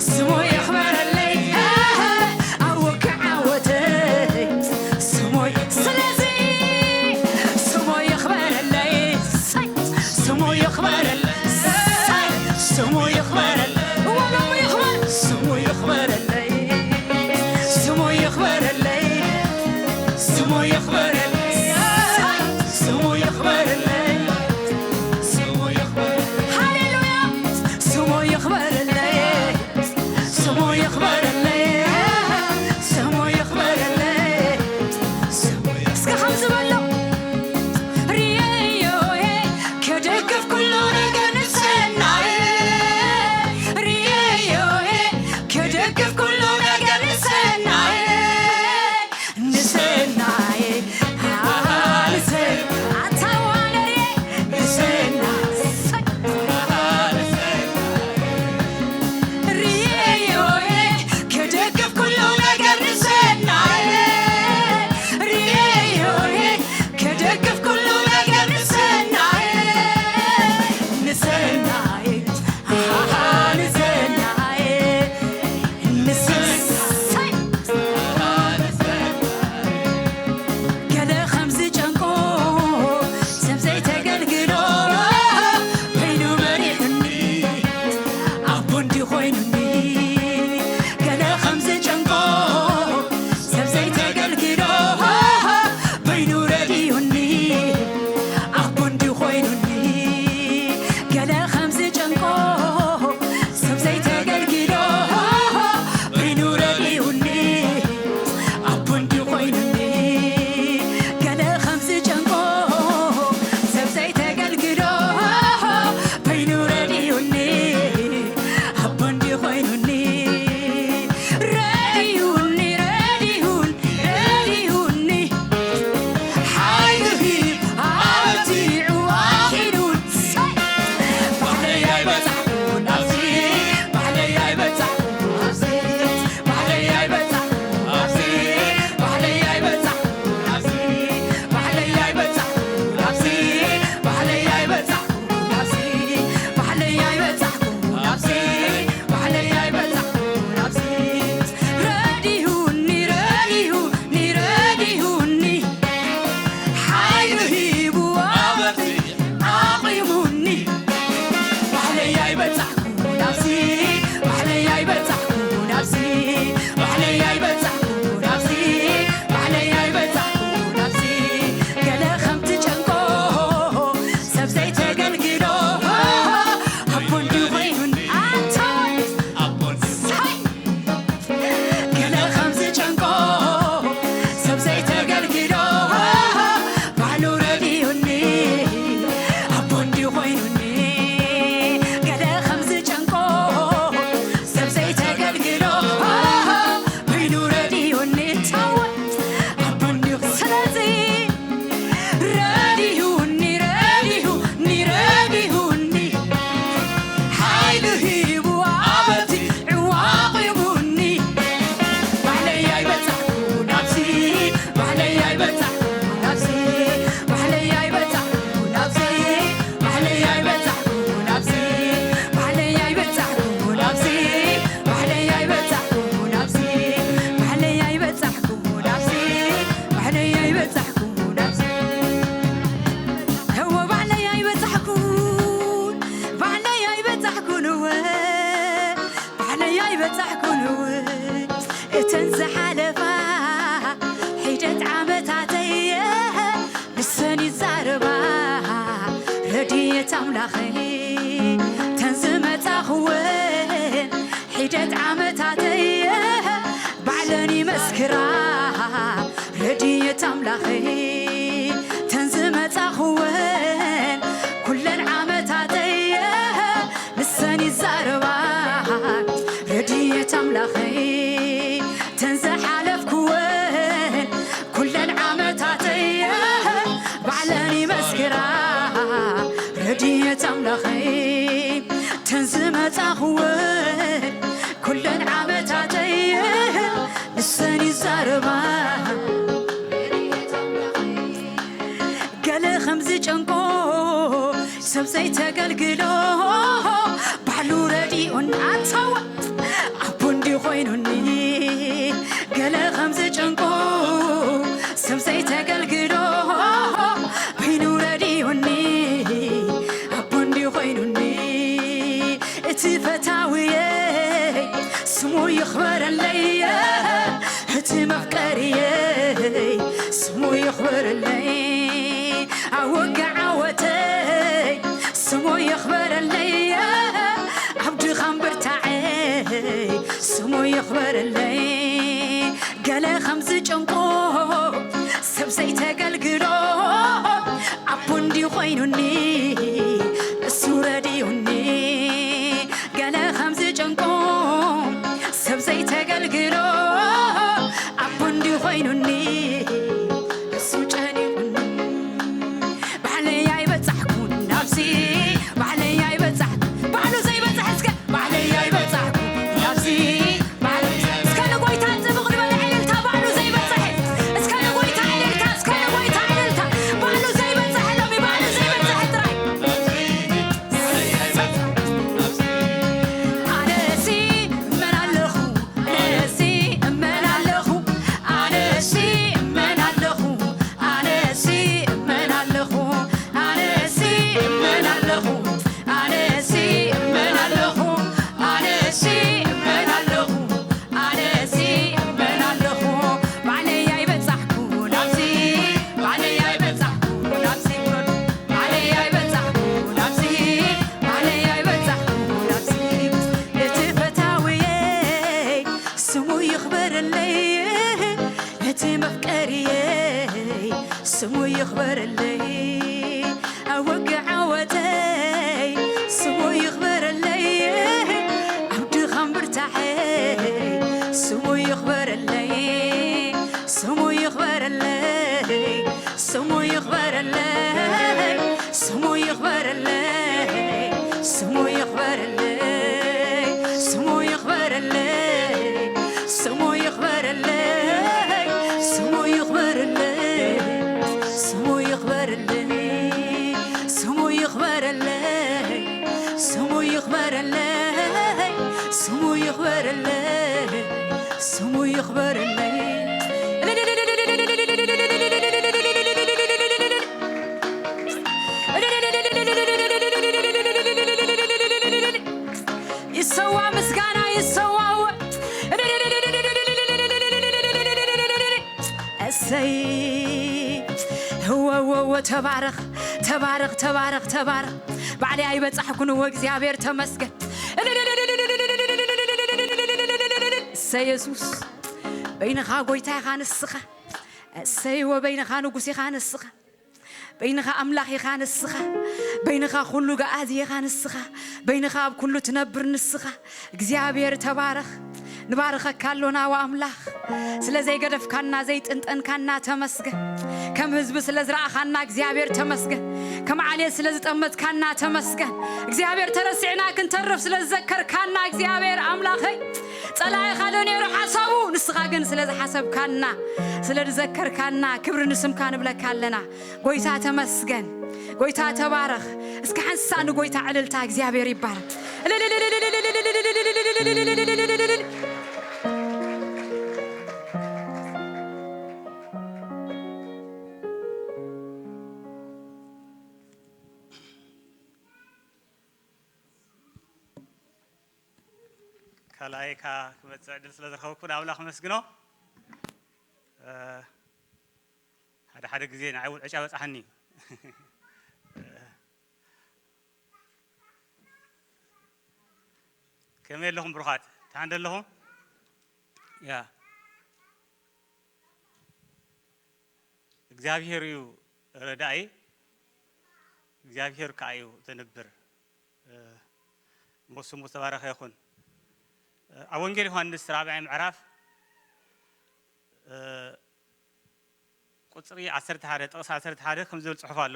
ስሙ ይኽበረለይ። ኣወ ክዓወተይ ስሙ ይ-፣ ስለዚ ስሙ ይኽበረለይ። ሳይ፣ ስሙ ይኽበረለይ። ሳይ፣ ስሙ ይኽበረለይ። እወ፣ ሎሚ ይኽበር። ስሙ ይኽበረለይ። ስሙ ይኽበረለይ። ስሙ ይኽበረለይ። ሳይ፣ ስሙ ይኽበረለይ። ስሙ ይኽበረለይ። ሃሌሉያ። ስሙ ይኽበረለይ። ስሙ ይኽበረለይ። ስሙ ይኽበረለይ። ስሙ ይኽ-፣ እስከ ከምዚ በሎ። ርየዮ፣ ክድግፍ ኩሉ ነገር ንሰናይ። ርየዮ፣ ክድግፍ ኩሉ ነገር ንሰናይ። ንሰናይ፣ ንሰናይ፣ ኣታ ዋነርየ፣ ንሰናይ፣ ርየዮየ፣ ክድግፍ ኩሉ ነገር ንሰናይ፣ ርየዮየ፣ ክድግፍ ኩሉ ነገር ንሰናይ፣ ንሰናይ፣ ንሰናይ፣ ንሰናይ። ገለ ከም ዝጨንቆ ሰብ ዘይተገልግሎ በይኑ መሪሑኒ ኣቦ እንዲ ኮይኑኒ። ገለ ከም ዝጨንቆ ሰብ ዘይተገልግሎ በይኑ ረድዩኒ ኣቦ እንዲ ኮይኑኒ። ገለ ከም ዝጨንቆ ሰብ ዘይተገልግሎ በይኑ ረድዩኒ ኣቦ እንዲ ኮይኑኒ። ገለ ከም ዝጨንቆ ሰብ ዘይተገልግሎ በይኑ ረድዩኒ ኣቦ እንዲ ኮይኑኒ። ረድዩኒ፣ ረድዩኒ፣ ረድዩኒ። ሓይሉ ሂብ ኣበርቲዑ ኣኺሉን። ባዕለይ ኣይበጻሕኩን ኣብዚ፣ ባዕለይ ኣይበጻሕኩን ኣብዚ፣ ባዕለይ ኣይበጻሕኩን ኣብዚ፣ ባዕለይ ኣይበጻሕኩን ኣብዚ፣ ባዕለይ ኣይበጻሕኩን ኣብዚ፣ ባዕለይ ኣይበጻሕኩን ኣብዚ፣ ባዕለይ ኣይበጻሕኩን ኣብዚ፣ ባዕለይ ኣይበጻሕኩን ኣብዚ። ረድዩኒ፣ ረድዩኒ፣ ረድዩኒ። ሓይሉ ሂቡ ኣበርቲዑ ኣቑሙኒ። ባዕለይ ኣይበጻሕኩን ኣብዚ፣ ባዕለይ ኣይበጻሕኩን ኣብዚ፣ ባዕለይ ኣይበጻሕኩን ኣብዚ፣ ባዕለይ ኣይበጻሕኩን ኣብዚ። ገለ ከም ትጨንቆ ሰብ ዘይተገልግሎ ኣቦ እንዲ ኮይኑን ኣንቶን ኣቦ እንዲ ሳይ ገለ ከም ዝጨንቆ ሰብ ዘይተገልግሎ ባዕሉ ረድዩኒ ኣቦ እንዲ ኮይኑኒ። ገለ ከም ዝጨንቆ ሰብ ዘይተገልግሎ በይኑ ረድዩኒ ታወ ኣቦ እንዲ። ስለዚ ረድዩኒ፣ ረድዩኒ፣ ረድዩኒ። ሓይሊ ሂቡ ኣበርቲዑ ኣቑሙኒ። ባዕለይ ኣይበጻሕኩን ኣብዚ፣ ባዕለይ ኣይበጻሕኩን ኣብዚ፣ ባዕለይ ኣይበጻሕኩን ኣብዚ፣ ባዕለይ ኣይበጻሕኩን ኣብዚ፣ ባዕለይ ኣይበጻሕኩን ኣብዚ፣ ባዕለይ ኣይበጻሕኩን ኣብዚ፣ ባዕለይ ኣይበጻሕኩን ኣብዚ፣ ባዕለይ ኣይበጻሕኩን ኣብዚ። እወ ባዕለይ ኣይበጻሕኩን፣ ባዕለይ ኣይበጻሕኩን እወ፣ ባዕለይ ኣይበጻሕኩን እወ። እተን ዝሓለፋ ሒደት ዓመታተይ ንሰን ይዛረባ ረድኤት ኣምላኸይ። እተን ዝመጻኹወን ሒደት ዓመታተይ ባዕለን ይመስክራ ረድኤት ኣምላኸይ። ተን ዝመጻኹወን ኩለን ዓመታተይ ንሰን ይዛረባ ረድኤት ኣምላኸይ። ተን ዝሓለፍኩወን ኩለን ዓመታተይ ባዕለን ይመስክራ ረድኤት ኣምላኸይ። ተን ዝመጻኹወን ኩለን ዓመታተይ ንሰን ይዛረባ። ገለ ከም ዝጨንቆ ሰብ ዘይ ተገልግሎ ባዕሉ ረዲኡኒ ኣታዋ ኣቦ እንዲ ኮይኑኒ ገለ ከም ዝጨንቆ ሰብ ዘይተገልግሎ በይኑ ረዲኡኒ ኣቦ እንዲ ኮይኑኒ እቲ ፈታውየይ ስሙ ይኽበረለይ እቲ መፍቀርየይ ስሙ ይኽበረለይ ኣወጋዓወተይ ስሙ ይኽበረለይ ኣብ ድኻም ብርታዐይ ስሙ ይኽበረለይ ገለ ከም ዝጨንቆ ሰብ ዘይተገልግሎ ኣቦ እንዲ ኮይኑኒ እሱ ረድዩኒ ገለ ከም ዝጨንቆ ሰብ ዘይተገልግሎ ኣቦ እንዲ ኮይኑኒ እሱ ጨኒቁኒ ባዕለይ ኣይበጻሕኩን ናብዚ ባዕለይ ኣይበጻሕኩ ባዕሉ ዘይበጽሕ እስከ ባዕለይ ኣይበጻሕኩ ናብዚ ባዕሉ እስከ ንጎይታ ጽብቕ ዝበለ ዕልልታ ባዕሉ ዘይበጽሕ እስከ ንጎይታ ዕልልታ እስከ ንጎይታ ዕልልታ ባዕሉ ዘይበጽሕ ሎሚ ባዕሉ ዘይበጽሕ ጥራይ ኣነሲ እመን ኣለኹ ኣነሲ እመን ኣለኹ ኣነሲ እመን ኣለኹ ኣነሲ እመን ኣለኹ ኣነሲ እመን ኣለኹ ኣነሲ እመን ኣለኹ ኣነሲ እመን ኣለኹ ኣነሲ እመን ኣለኹ ባዕለይ ኣይበጻሕኩ ናብዚ ባዕለይ ኣይበጻሕኩ ናብዚ ውረዱ ባዕለይ ኣይበጻሕኩ ናብዚ ባዕለይ ኣይበጻሕኩ ናብዚ እቲ ፈታውየይ ስሙ ይኽበረለይ እቲ መፍቀርየይ ስሙ ይኽበረለይ ኣወግዕ ዓወተይ ስሙ ይኽበረለይ ኣብ ድኻም ብርታዐይ ስሙ ይኽበረለይ ስሙ ይኽበረለይ ስሙ ይኽበረለይ ስሙ ይኽበረለይ ስሙ ይኽበረለይ ስሙ ይኽበረለይ ስሙ ይኽበረለይ ስሙ ይኽበረለይ ስሙ ይኽበረለይ ስሙ ይኽበረለይ ስሙ ይኽበረለይ ስሙ ይኽበረለይ ስሙ ይኽበረለይ ይሰዋ ምስጋና ይሰዋ እሰይ እወወወ ተባረኽ ተባረኽ ተባረኽ ተባረኽ ባዕለይ ኣይበጻሕኩን እወ እግዚኣብሔር ተመስገን እሰይ የሱስ በይንኻ ጎይታ ኢኻ ንስኻ እሰይ እወ በይንኻ ንጉስ ኢኻ ንስኻ በይንኻ ኣምላኽ ኢኻ ንስኻ በይንኻ ኩሉ ገኣዚ ኢኻ ንስኻ በይንኻ ኣብ ኩሉ ትነብር ንስኻ እግዚኣብሔር ተባረኽ ንባርኸካ ኣሎና ወኣምላኽ ስለ ዘይገደፍካና ዘይጥንጠንካና ተመስገን ከም ህዝቢ ስለ ዝረኣኻና እግዚኣብሔር ተመስገን ከም ዓሌት ስለ ዝጠመትካና ተመስገን እግዚኣብሔር ተረሲዕና ክንተርፍ ስለ ዝዘከርካና እግዚኣብሔር ኣምላኸይ ጸላኢኻ ዶ ነይሩ ሓሳቡ ንስኻ ግን ስለ ዝሓሰብካና ስለ ዝዘከርካና ክብሪ ንስምካ ንብለካ ኣለና ጎይታ ተመስገን ጎይታ ተባረኽ እስከ ሓንሳእ ንጎይታ ዕልልታ እግዚኣብሔር ይባረክ ካልኣይ ካ ክመፅእ ዕድል ስለ ዝረኸብኩ ንኣምላኽ ኣመስግኖ ሓደ ሓደ ግዜ ንዓይ እውን ዕጫ በፅሓኒ ከመይ ኣለኹም ብሩኻት ተሓንደ ኣለኹም ያ እግዚኣብሔር እዩ ረዳኢ እግዚኣብሔር ከዓ እዩ ዘንብር እሞ ስሙ ዝተባረኸ ይኹን ኣብ ወንጌል ዮሃንስ ራብዓይ ምዕራፍ ቁፅሪ ዓሰርተ ሓደ ጥቕሲ ዓሰርተ ሓደ ከም ዝብል ፅሑፍ ኣሎ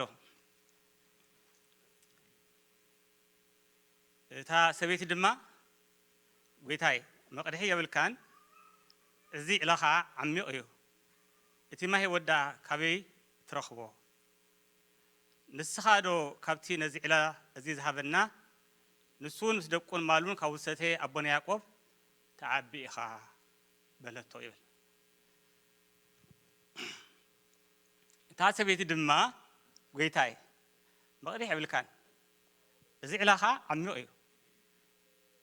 እታ ሰበይቲ ድማ ጐይታይ መቕድሒ የብልካን፣ እዚ ዒላ ኸኣ ዓሚቕ እዩ፣ እቲ ማይ ህይወት ደኣ ካበይ ትረኽቦ? ንስኻ ዶ ካብቲ ነዚ ዕላ እዚ ዝሃበና? ንሱ ምስ ደቁን ማሉን ካብ ውሰተ ኣቦና ያዕቆብ ትዓቢ ኢኻ በለቶ ይብል። እታ ሰበይቲ ድማ፣ ጎይታይ፣ መቕድሕ የብልካን፣ እዚ ዕላኻ ዓሚቕ እዩ፣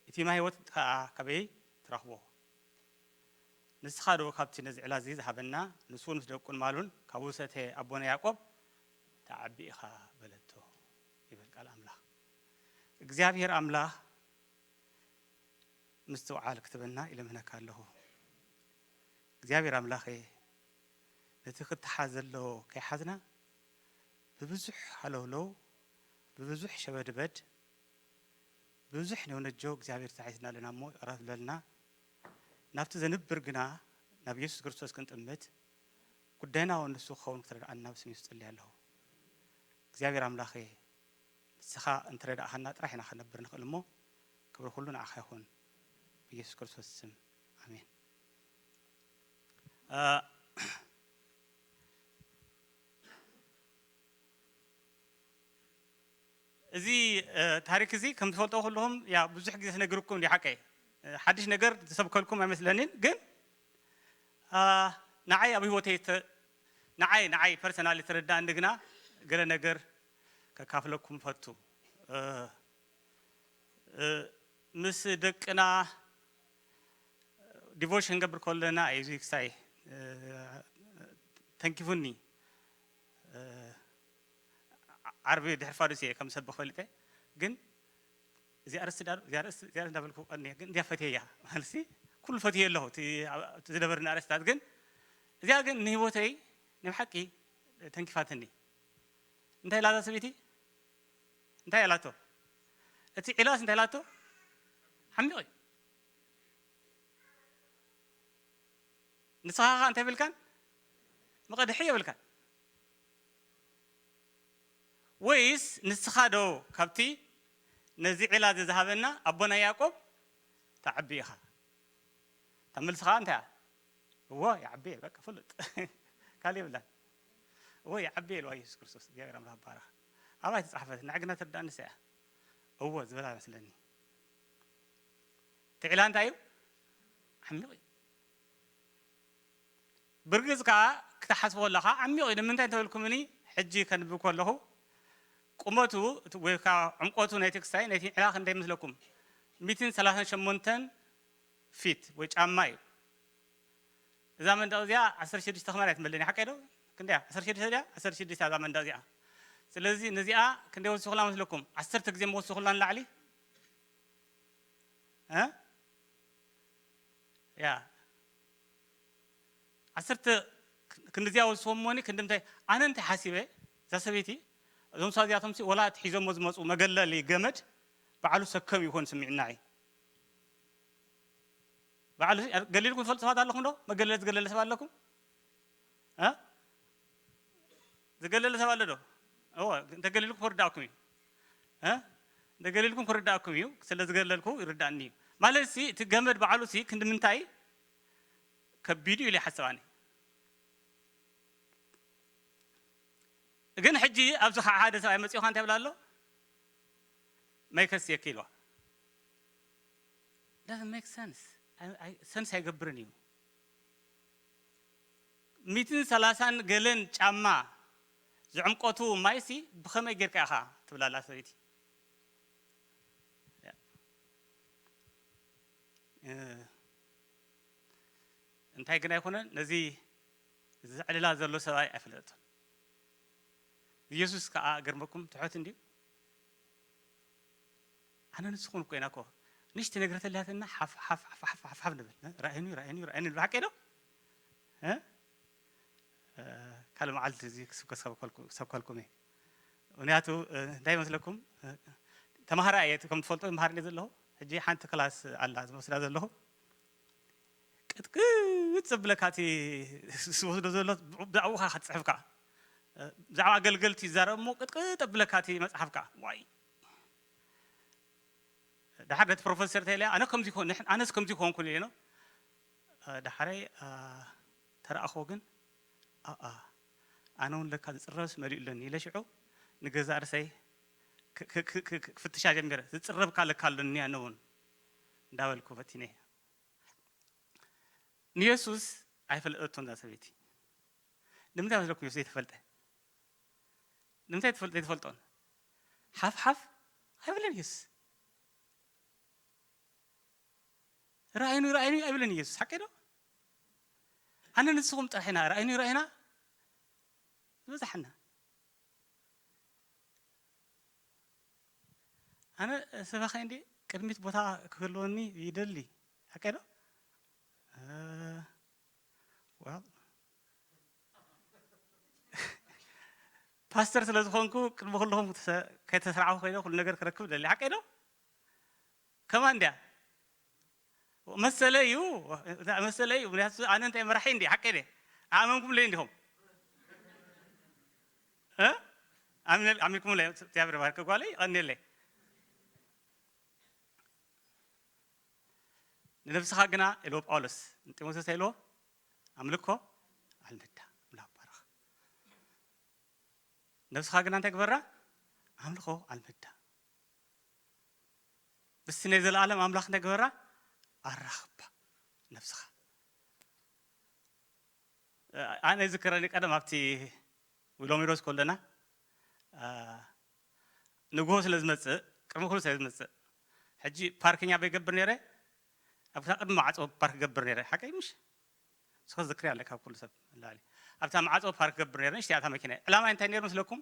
እቲ ማይ ህይወት ከኣ ካበይ ትረኽቦ? ንስኻ ዶ ካብቲ ነዚ ዕላ እዚ ዝሃበና? ንሱ ምስ ደቁን ማሉን ካብ ውሰተ ኣቦና ያዕቆብ ትዓቢ ኢኻ በለቶ ይብል ቃል ኣምላኽ። እግዚኣብሔር ኣምላኽ ምስትውዓል ክትበና ይልምነካ ኣለኹ። እግዚኣብሔር ኣምላኸ፣ ነቲ ክተሓዝ ዘለዎ ከይሓዝና፣ ብብዙሕ ሃለውለው፣ ብብዙሕ ሸበድበድ፣ ብብዙሕ ነውነጆ እግዚኣብሔር ተታሒዝና ኣለና እሞ ይቕረ ትብለልና። ናብቲ ዘንብር ግና ናብ ኢየሱስ ክርስቶስ ክንጥምት፣ ጉዳይና እውን ንሱ ክኸውን ክትረድኣና ብስም የሱስ ጸልየ ኣለኹ። እግዚኣብሔር ኣምላኸ፣ ንስኻ እንተረዳእኻና ጥራሕ ኢና ክነብር ንኽእል እሞ፣ ክብሪ ኩሉ ንዓኻ ይኹን። ብኢየሱስ ክርስቶስ ስም፣ ኣሜን። እ፣ እዚ፣ እ፣ ታሪክ እዚ ከም ትፈልጦ ኩልኹም፣ ያ፣ ብዙሕ ግዜ ተነግርኩም እንዲ ሓቀይ። እ፣ ሓድሽ ነገር ዝሰብከልኩም ኣይመስለኒን፣ ግን፣ እ፣ ንዓይ ኣብ ህይወተይ ተ-፣ ንዓይ፣ ንዓይ ፐርሰናሊ ተረዳእኒ ግና ገለ ነገር ከካፍለኩም ፈቱ። እ፣ እ፣ ምስ ደቅና ዲቮሽን ገብር ከለና እዩ እዚ ክሳይ፣ እ፣ ተንኪፉኒ። እ፣ ዓርቢ ድሕሪ ፋዱስ እየ ከም ሰብኽ ፈሊጠ። ግን እዚኣ ኣርእስቲ ዳ-፣ እዚኣ ኣርእስቲ፣ እዚኣ እንዳበልኩ ቀኒ፣ ግን እዚኣ ፈትየያ። ማለትሲ ኩሉ ፈትየ ኣለኹ፣ እቲ ኣብ-፣ እቲ ዝነበርኒ ኣርእስታት። ግን እዚኣ ግን ንህይወተይ ናይ ብሓቂ ተንኪፋትኒ። እንታይ ኢላ እዛ ሰበይቲ? እንታይ ኢላቶ? እቲ ዒላስ እንታይ ኢላቶ? ዓሚቕ እዩ። ንስኻ ኸኣ እንታይ ይብልካን? መቐድሒ የብልካን። ወይስ ንስኻ ዶ ካብቲ ነዚ ዒላ እዚ ዝሃበና ኣቦና ያዕቆብ ትዓቢ ኢኻ? እታ መልስኻ እንታይ እያ? እወ፣ ይዓቢ እየ፣ በቃ ፍሉጥ። ካልእ የብላን። እወ፣ ይዓቢ እየ ኢልዋ ኢየሱስ ክርስቶስ። እግዚኣብሔር ኣምላኽ ይባረኽ። ኣባይ ተጻሕፈት? ንዓይ ግና ትርዳእኒ እሳ እያ። እወ ዝበላ መስለኒ። እቲ ዒላ እንታይ እዩ? ዓሚቕ እዩ። ብርግጽ ከኣ ክትሓስቦ ከለኻ ዓሚቕ እዩ። ንምንታይ እንተበልኩምኒ፣ ሕጂ ከንብብ ከለኹ ቁመቱ ወይ ከኣ ዕምቆቱ ናይቲ ክስታይ ናይቲ ዒላ ክንደይ ይመስለኩም? ሚእትን ሰላሳን ሸሞንተን ፊት ወይ ጫማ እዩ። እዛ መንደቕ እዚኣ ዓሰርተ ሽዱሽተ ከማን ኣይትመልን እያ፣ ሓቀይ ዶ? ክንደይ እያ? ዓሰርተ ሽዱሽተ ድያ? ዓሰርተ ሽዱሽተ እያ እዛ መንደቕ እዚኣ። ስለዚ ነዚኣ ክንደይ ወሲኹላ መስለኩም? ዓሰርተ ግዜ ምወሰኹላ ንላዕሊ? እ? ያ። ዓሰርተ ክንድዚኣ ወስኹም እሞኒ ክንዲ ምንታይ? ኣነ እንታይ ሓሲበ? እዛ ሰበይቲ፣ እዞም ሰባት እዚኣቶምሲ ወላ እቲ ሒዞሞ ዝመጹ መገለሊ ገመድ ባዕሉ ሰከም ይኾን ስምዒና እዩ። ባዕሉ ገሊልኩም ትፈልጡ ሰባት ኣለኹም ዶ? መገለሊ ዝገለለ ሰብ ኣለኩም? እ? ዝገለለ ሰብ ኣሎ ዶ? እወ፣ እንተገሊልኩም ክርዳእኩም እዩ። እ? እንተገሊልኩም ክርዳእኩም እዩ። ስለ ዝገለልኩ ይርዳእኒ እዩ። ማለት ሲ፣ እቲ ገመድ ባዕሉ ሲ፣ ክንዲ ምንታይ ከቢዱ ኢለ ይሓስብ ኣነ። ግን ሕጂ ኣብዚ ኸዓ ሓደ ሰብኣይ መጺኡ እንታይ ይብል ኣሎ? መይከስ የኪ ኢልዋ። Doesn't make sense። ኣይ-፣ ኣይ-፣ ሰንስ ኣይገብርን እዩ። ሚእትን ሰላሳን ገለን ጫማ ዝዕምቆቱ ማይሲ ብኸመይ ጌርካ ኢኻ ትብላ ኣላ ሰበይቲ። እ፣ እንታይ ግን ኣይኮነን፣ ነዚ ዘዕልላ ዘሎ ሰብኣይ ኣይፈለጠቶን። ኢየሱስ ከኣ ገርመኩም ትሑት እንድዩ። ኣነ ንስኹም እኮ ኢና እኮ ንሽቲ ነግረተልያትና ሓፍ፣ ሓፍ፣ ሓፍ፣ ሓፍ፣ ሓፍ፣ ሓፍ ንብል። እ? ራእየኒ፣ ራእየኒ፣ ራእየኒ ንብል። ሓቀይ ዶ? እ? እ፣ ካልእ መዓልቲ እዚ ክስብከ-፣ ክሰብከልኩ-፣ ክሰብከልኩም እየ። ምኽንያቱ፣ እ፣ እንታይ ይመስለኩም? እ፣ ተማሃራይ እየ፣ ከም ትፈልጡ መሃር እየ ዘለኹ። ሕጂ ሓንቲ ክላስ ኣላ ዝመስላ ዘለኹ። ቅጥቅጥ ዘብለካ እቲ ዝወስዶ ዘሎ ብዛዕባኡ ኸዓ ክትጽሕፍ ከኣ። ብዛዕባ ኣገልገልቲ ይዛረብ እሞ ቅጥቅጥ ዘብለካ እቲ መጽሓፍ ከኣ። ዋይ። ደሓር ነቲ ፕሮፌሰር ተይለ፣ ኣነ ከምዚ ይኮን፣ ንሕን-፣ ኣነስ ከምዚ ይኮንኩ ኢለ ነው። ደሓረይ፣ አ፣ ተረኣኽዎ ግን፣ ኣኣ፣ ኣነ እውን ለካ ዝጽረስ መሊኡ ኣለኒ ኢለ ሽዑ ንገዛእ ርእሰይ ክ- ክ- ክ- ክ- ክፍትሻ ጀሚረ። ዝጽረብ ካልእ ኣሎ እኒኣ ነውን እንዳበልኩ ፈቲነ። ንየሱስ ኣይፈለጠቶን እዛ ሰበይቲ። ንምንታይ መስለኩም የሱስ ዘይተፈልጠ? ንምንታይ ትፈልጥ ዘይትፈልጦን? ሓፍ ሓፍ ኣይብልን የሱስ። ርኣይኑ ርኣይኑ ኣይብልን የሱስ። ሓቂ ዶ? ኣነ ንስኹም ጥራሕ ኢና ርኣይኑ ርኣይና ዝበዛሕና። ኣነ ሰባኻይ እንዲ ቅድሚት ቦታ ክህልወኒ ይደሊ። ሓቂ ዶ? ፓስተር ስለ ዝኾንኩ ቅድሚ ኩልኹም ከይተስራዕኹ ኮይነ ኩሉ ነገር ክረክብ ደሊ። ሓቂ ዶ? ከማን እንድያ መሰለ እዩ። መሰለ እዩ። ምክንያቱ ኣነ እንታይ መራሒ እንዲ ሓቂ ደ ኣመንኩም ለይ እንዲኹም ኣሚልኩም ለይ እግዚኣብሔር ባርከ ጓለይ ቀኒለይ ንነብስኻ ግና ኢልዎ ጳውሎስ ንጢሞቴዎስ ኢልዎ ኣምልኮ ኣልምዳ ኣምላኽ ባረኽ ነብስኻ ግና እንታይ ግበራ ኣምልኮ ኣልምዳ ምስቲ ናይ ዘለኣለም ኣምላኽ እንታይ ግበራ ኣራኽባ ነብስኻ ኣነ ዝክረኒ ቀደም ኣብቲ ሎሚሮስ ከለና ንግሆ ስለ ዝመፅእ ቅድሚ ኩሉ ስለ ዝመፅእ ሕጂ ፓርክኛ በይገብር ነረ ኣብታ ቅድሚ ማዕፆ ፓርክ ገብር ነረ ሓቀይ ምሽ ንስኸ ዝክሪ ኣለካ ካብ ኩሉ ሰብ ንላዕሊ ኣብታ ማዕፆ ፓርክ ገብር ነረ ንሽቲ ኣታ መኪና ዕላማ እንታይ ነር ምስለኩም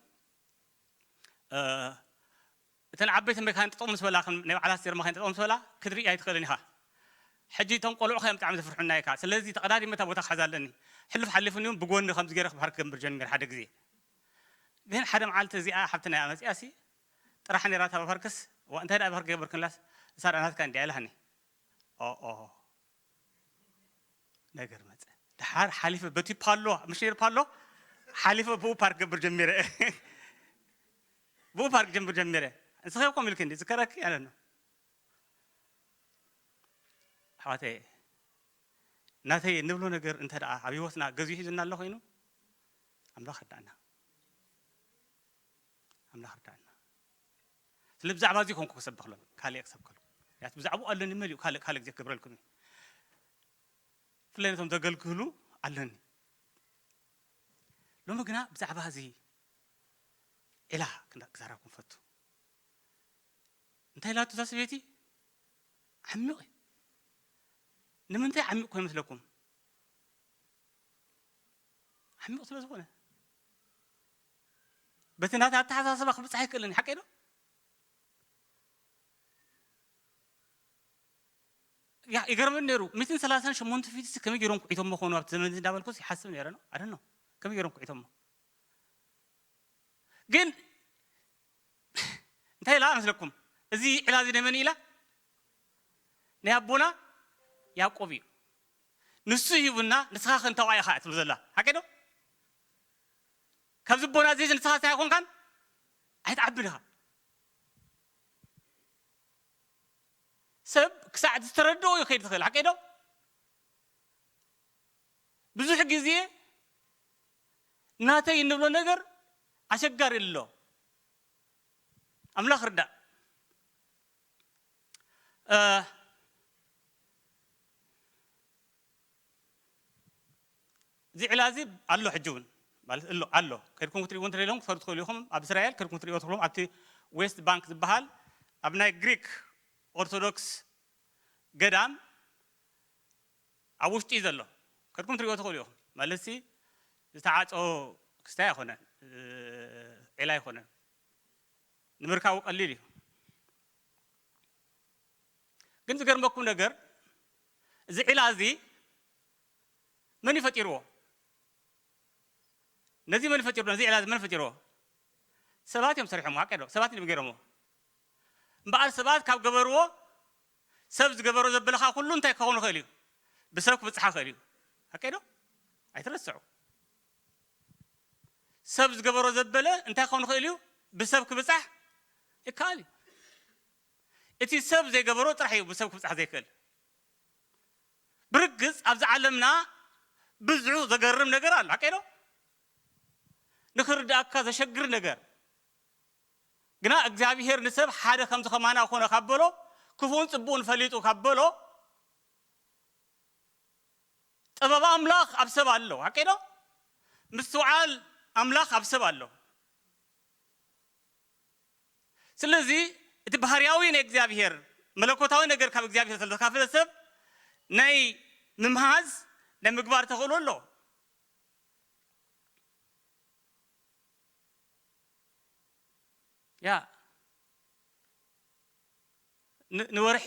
እተን ዓበይቲ መካይን ጠጠው ምስ በላ ናይ በዓል ኣስቴር መካይን ጠጠው ምስ በላ ክትርኢ ኣይትኽእልን ኢኻ ሕጂ እቶም ቆልዑ ከዮም ብጣዕሚ ዘፍርሑና ኢካ ስለዚ ተቐዳዲመ እታ ቦታ ክሓዛ ኣለኒ ሕሉፍ ሓሊፉኒ እውን ብጎኒ ከምዚ ገይረ ክባህር ክገንብር ጀሚር ሓደ ግዜ ግን ሓደ መዓልቲ እዚኣ ሓብቲ ናይ ኣመፅያ ሲ ጥራሕ ነራ እታ ባርክስ እንታይ ደኣ ባርክ ገበርክንላስ እሳ ደኣ ናትካ እንዲያ ኢላሃኒ ኦኦ ነገር መፀ ድሓር ሓሊፈ በቲ ፓሎ ምሽ ነይሩ ፓሎ ሓሊፈ ብኡ ፓርክ ገብር ጀሚረ ብኡ ፓርክ ጀምር ጀሚረ ንስኸ ኮም ኢልክ እንዲ ዝከረክ ያለ ነው ኣሕዋተይ ናተይ እንብሎ ነገር እንተ ደኣ ኣብ ህይወትና ገዚኡ ሒዙና ኣሎ ኮይኑ ኣምላኽ ርዳእና ኣምላኽ ርዳእና ስለ ብዛዕባ እዚ ኮንኩ ክሰብኽሎም ካልእ ክሰብከልኩ ያት ብዛዕባኡ ኣለኒ መሊኡ ካልእ ካልእ ግዜ ክገብረልኩም እዩ ፍላይ ነቶም ዘገልግሉ ኣለኒ ሎሚ ግና ብዛዕባ እዚ ዒላ ክዛረብኩም ፈቱ እንታይ ኢላቱ እዛ ሰበይቲ ዓሚቕ እዩ ንምንታይ ዓሚቕ ኮ ይመስለኩም ዓሚቕ ስለ ዝኾነ በቲ ናታ ኣተሓሳስባ ክብፅሕ ኣይክእልን ሓቀይ ዶ ይገርመኒ ነይሩ ሚትን ሰላሳን ሸሞንተ ፊትስ ከመይ ገይሮም ኩዒቶሞ ክኾኑ ኣብቲ ዘመን እንዳበልኩስ ይሓስብ ነይረ ነው ኣደኖ ከመይ ገይሮም ኩዒቶሞ ግን እንታይ ኢላ መስለኩም እዚ ዕላ እዚ ነመን ኢላ ናይ ኣቦና ያዕቆብ እዩ ንሱ ሂቡና ንስኻ ከንታዋ ኢኻ ትብል ዘላ ሓቂ ዶ ካብዚ ኣቦና እዚ ንስኻ እንታይ ኣይኮንካን ኣይትዓብን ኢኻ ሰብ ክሳዕ ዝተረድኦ እዩ ከይድ ትኽእል ሓቂ ዶ ብዙሕ ግዜ ናተይ እንብሎ ነገር ኣሸጋሪ ኣሎ ኣምላኽ ርዳእ እዚ ዕላ እዚ ኣሎ ሕጂ እውን ማለት ኣሎ ኣሎ ከድኩም ክትሪእዎ እንተደለኹም ክትፈርዱ ትኽእሉ ኢኹም ኣብ እስራኤል ከድኩም ክትሪእዎ ትኽእሉ ኣብቲ ዌስት ባንክ ዝበሃል ኣብ ናይ ግሪክ ኦርቶዶክስ ገዳም ኣብ ውሽጢ እዩ ዘሎ ከድኩም ትሪእዎ ትኽእሉ ኢኹም ማለት ዝተዓፀ ክስታይ ኣይኮነን ዒላ ኣይኮነን ንምርካቡ ቀሊል እዩ ግን ዝገርመኩም ነገር እዚ ዒላ እዚ መን ይፈጢርዎ ነዚ መን ፈጢርዎ ነዚ ዒላ መን ፈጢርዎ ሰባት እዮም ሰሪሖም ሓቀ ዶ ሰባት እዮም ገይሮምዎ እምበኣር ሰባት ካብ ገበርዎ ሰብ ዝገበሮ ዘበለካ ኩሉ እንታይ ክኸውን ይኽእል እዩ ብሰብ ክብፅሓ ይኽእል እዩ ሓቀ ዶ ኣይትረስዑ ሰብ ዝገበሮ ዘበለ እንታይ ክኸውን ይኽእል እዩ ብሰብ ክብፃሕ ይከኣል እዩ እቲ ሰብ ዘይገበሮ ጥራሕ እዩ ብሰብ ክብፃሕ ዘይክእል ብርግፅ ኣብዚ ዓለምና ብዙሑ ዘገርም ነገር ኣሎ ሓቀ ዶ ንክርዳእካ ዘሸግር ነገር ግና እግዚኣብሔር ንሰብ ሓደ ከምዚ ከማና ኮነ ካብ በሎ፣ ክፉእን ጽቡቕን ፈሊጡ ካብ በሎ፣ ጥበብ ኣምላኽ ኣብ ሰብ ኣሎ። ሓቀይ ዶ? ምስትውዓል ኣምላኽ ኣብ ሰብ ኣሎ። ስለዚ እቲ ባህርያዊ ናይ እግዚኣብሔር፣ መለኮታዊ ነገር ካብ እግዚኣብሔር ስለ ዘካፈለ ሰብ ናይ ምምሃዝ፣ ናይ ምግባር ተኽእሎ ኣሎ። ያ ን-፣ ንወርሒ፣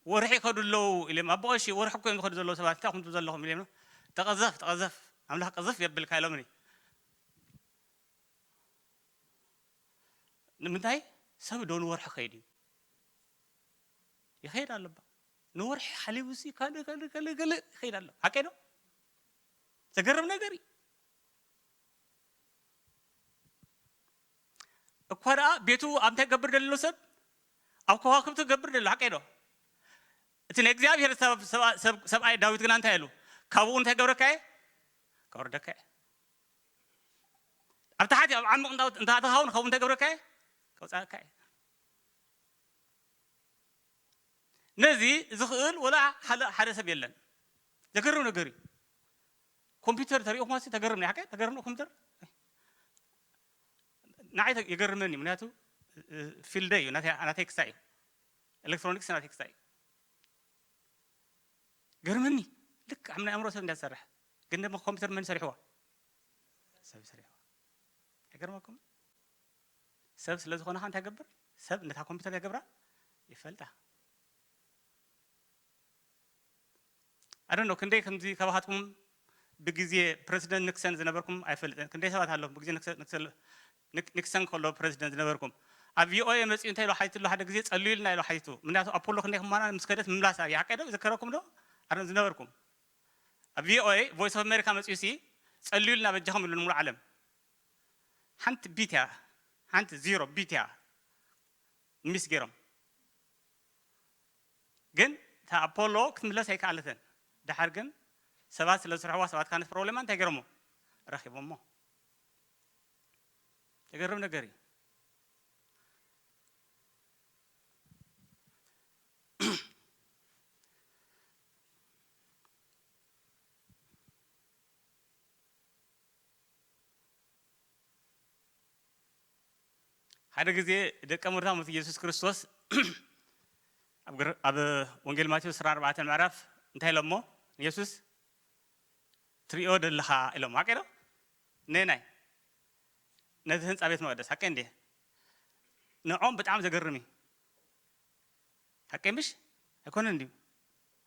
ወርሒ ይኸዱ ኣለዉ ኢሎም፣ ኣቦ ቀሺ፣ ወርሒ እኮ እዮም ዝኸዱ ዘለዉ ሰባት፣ እንታይ ኢኹም ትብሉ ዘለኹም ኢሎም። ተቐዘፍ፣ ተቐዘፍ፣ ኣምላኽ ቀዘፍ የብልካ ኢሎምኒ። ንምንታይ? ሰብ ዶ ንወርሒ ከይድ እዩ? ይኸይድ ኣሎ እባ። ንወርሒ ሓሊፉ ሲ ካልእ፣ ካልእ፣ ካልእ፣ ካልእ ይኸይድ ኣሎ። ሓቀይ ዶ? ዘገርም ነገር እዩ። እኳ ደኣ ቤቱ ኣብ እንታይ ገብር ደሎ ሰብ? ኣብ ከዋክብቲ ገብር ደሎ። ሓቀይ ዶ? እቲ ናይ እግዚኣብሔር ሰብ-፣ ሰብ-፣ ሰብ-፣ ሰብኣይ ዳዊት ግና እንታይ ኢሉ? ካብኡ እንታይ ገብረካ እየ? ከወርደካ እየ። ኣብ ታሕቲ ኣብ ዓሚቕ እንዳ-፣ እንዳ ተኻውን ካብኡ እንታይ ገብረካ እየ? ከውጻእካ እየ። ነዚ ዝኽእል ወላ ሓደ፣ ሓደ ሰብ የለን። ዘገርም ነገር እዩ። ኮምፒውተር ተሪእኹም ሲ ተገርም፣ ሓቀይ ተገርም ኮምፒውተር። ንዓይ ተ-፣ የገርመኒ፣ ምክንያቱ፣ እ፣ ፊልደይ እዩ፣ ናተይ፣ ናተይ ክሳይ እዩ። ኤሌክትሮኒክስ ናተይ ክሳይ እዩ። ገርመኒ። ልክ ኣብ ናይ ኣእምሮ ሰብ እንዲያ ትሰርሕ። ግን ድማ ኮምፒውተር መን ሰሪሕዋ? ሰብ ሰሪሕዋ። ኣይገርመኩም? ሰብ ስለ ዝኾነ ኸኣ እንታይ ገብር? ሰብ ነታ ኮምፒውተር ይገብራ፣ ይፈልጣ። I don't know፣ ክንደይ ከምዚ ካባኻትኩም ብግዜ ፕረዚደንት ኒክሰን ዝነበርኩም ኣይፈልጥን። ክንደይ ሰባት ኣለኹም ብግዜ ኒክሰ-፣ ኒክሰ-፣ ኒክ-፣ ኒክሰን ከሎ ፕረዚደንት ዝነበርኩም? ኣብ ቪኦኤ መጺኡ እንታይ ኢሉ ሓቲቱ ኣሎ? ሓደ ግዜ ጸልዩልና ኢሉ ሓቲቱ። ምክንያቱ ኣፖሎ ክንደይ ከማና ምስ ከደት ምምላሳ እዩ። ሓቀይ ዶ? ይዝከረኩም ዶ? ኣረ ዝነበርኩም። ኣብ ቪኦኤ፣ ቮይስ ኦፍ ኣሜሪካ መጺኡ ሲ ጸልዩልና በጃኹም ኢሉ ንሙሉእ ዓለም። ሓንቲ ቢት እያ፣ ሓንቲ ዚሮ ቢት እያ ሚስ ገይሮም። ግን እታ ኣፖሎ ክትምለስ ኣይከኣለትን። ደሓር ግን ሰባት ስለ ዝሰርሕዋ፣ ሰባት ካነት ፕሮብሌማ እንታይ ገይሮሞ? ረኺቦሞ። ዘገርም ነገር እዩ። ሓደ ግዜ ደቀ መዛሙርቲ የሱስ ክርስቶስ ኣብ ግር-፣ ኣብ ወንጌል ማቴዎስ ዕስራን ኣርባዕተን ምዕራፍ እንታይ ኢሎሞ ንየሱስ? "ትሪኦ ደለኻ?" ኢሎሞ። ሓቀይ ዶ? ነናይ ነቲ ህንጻ ቤት መቕደስ፣ ሓቀይ እንድየ? ንዖም ብጣዕሚ ዘገርም እዩ። ሓቀይ ምሽ? ኣይኮነን ድዩ?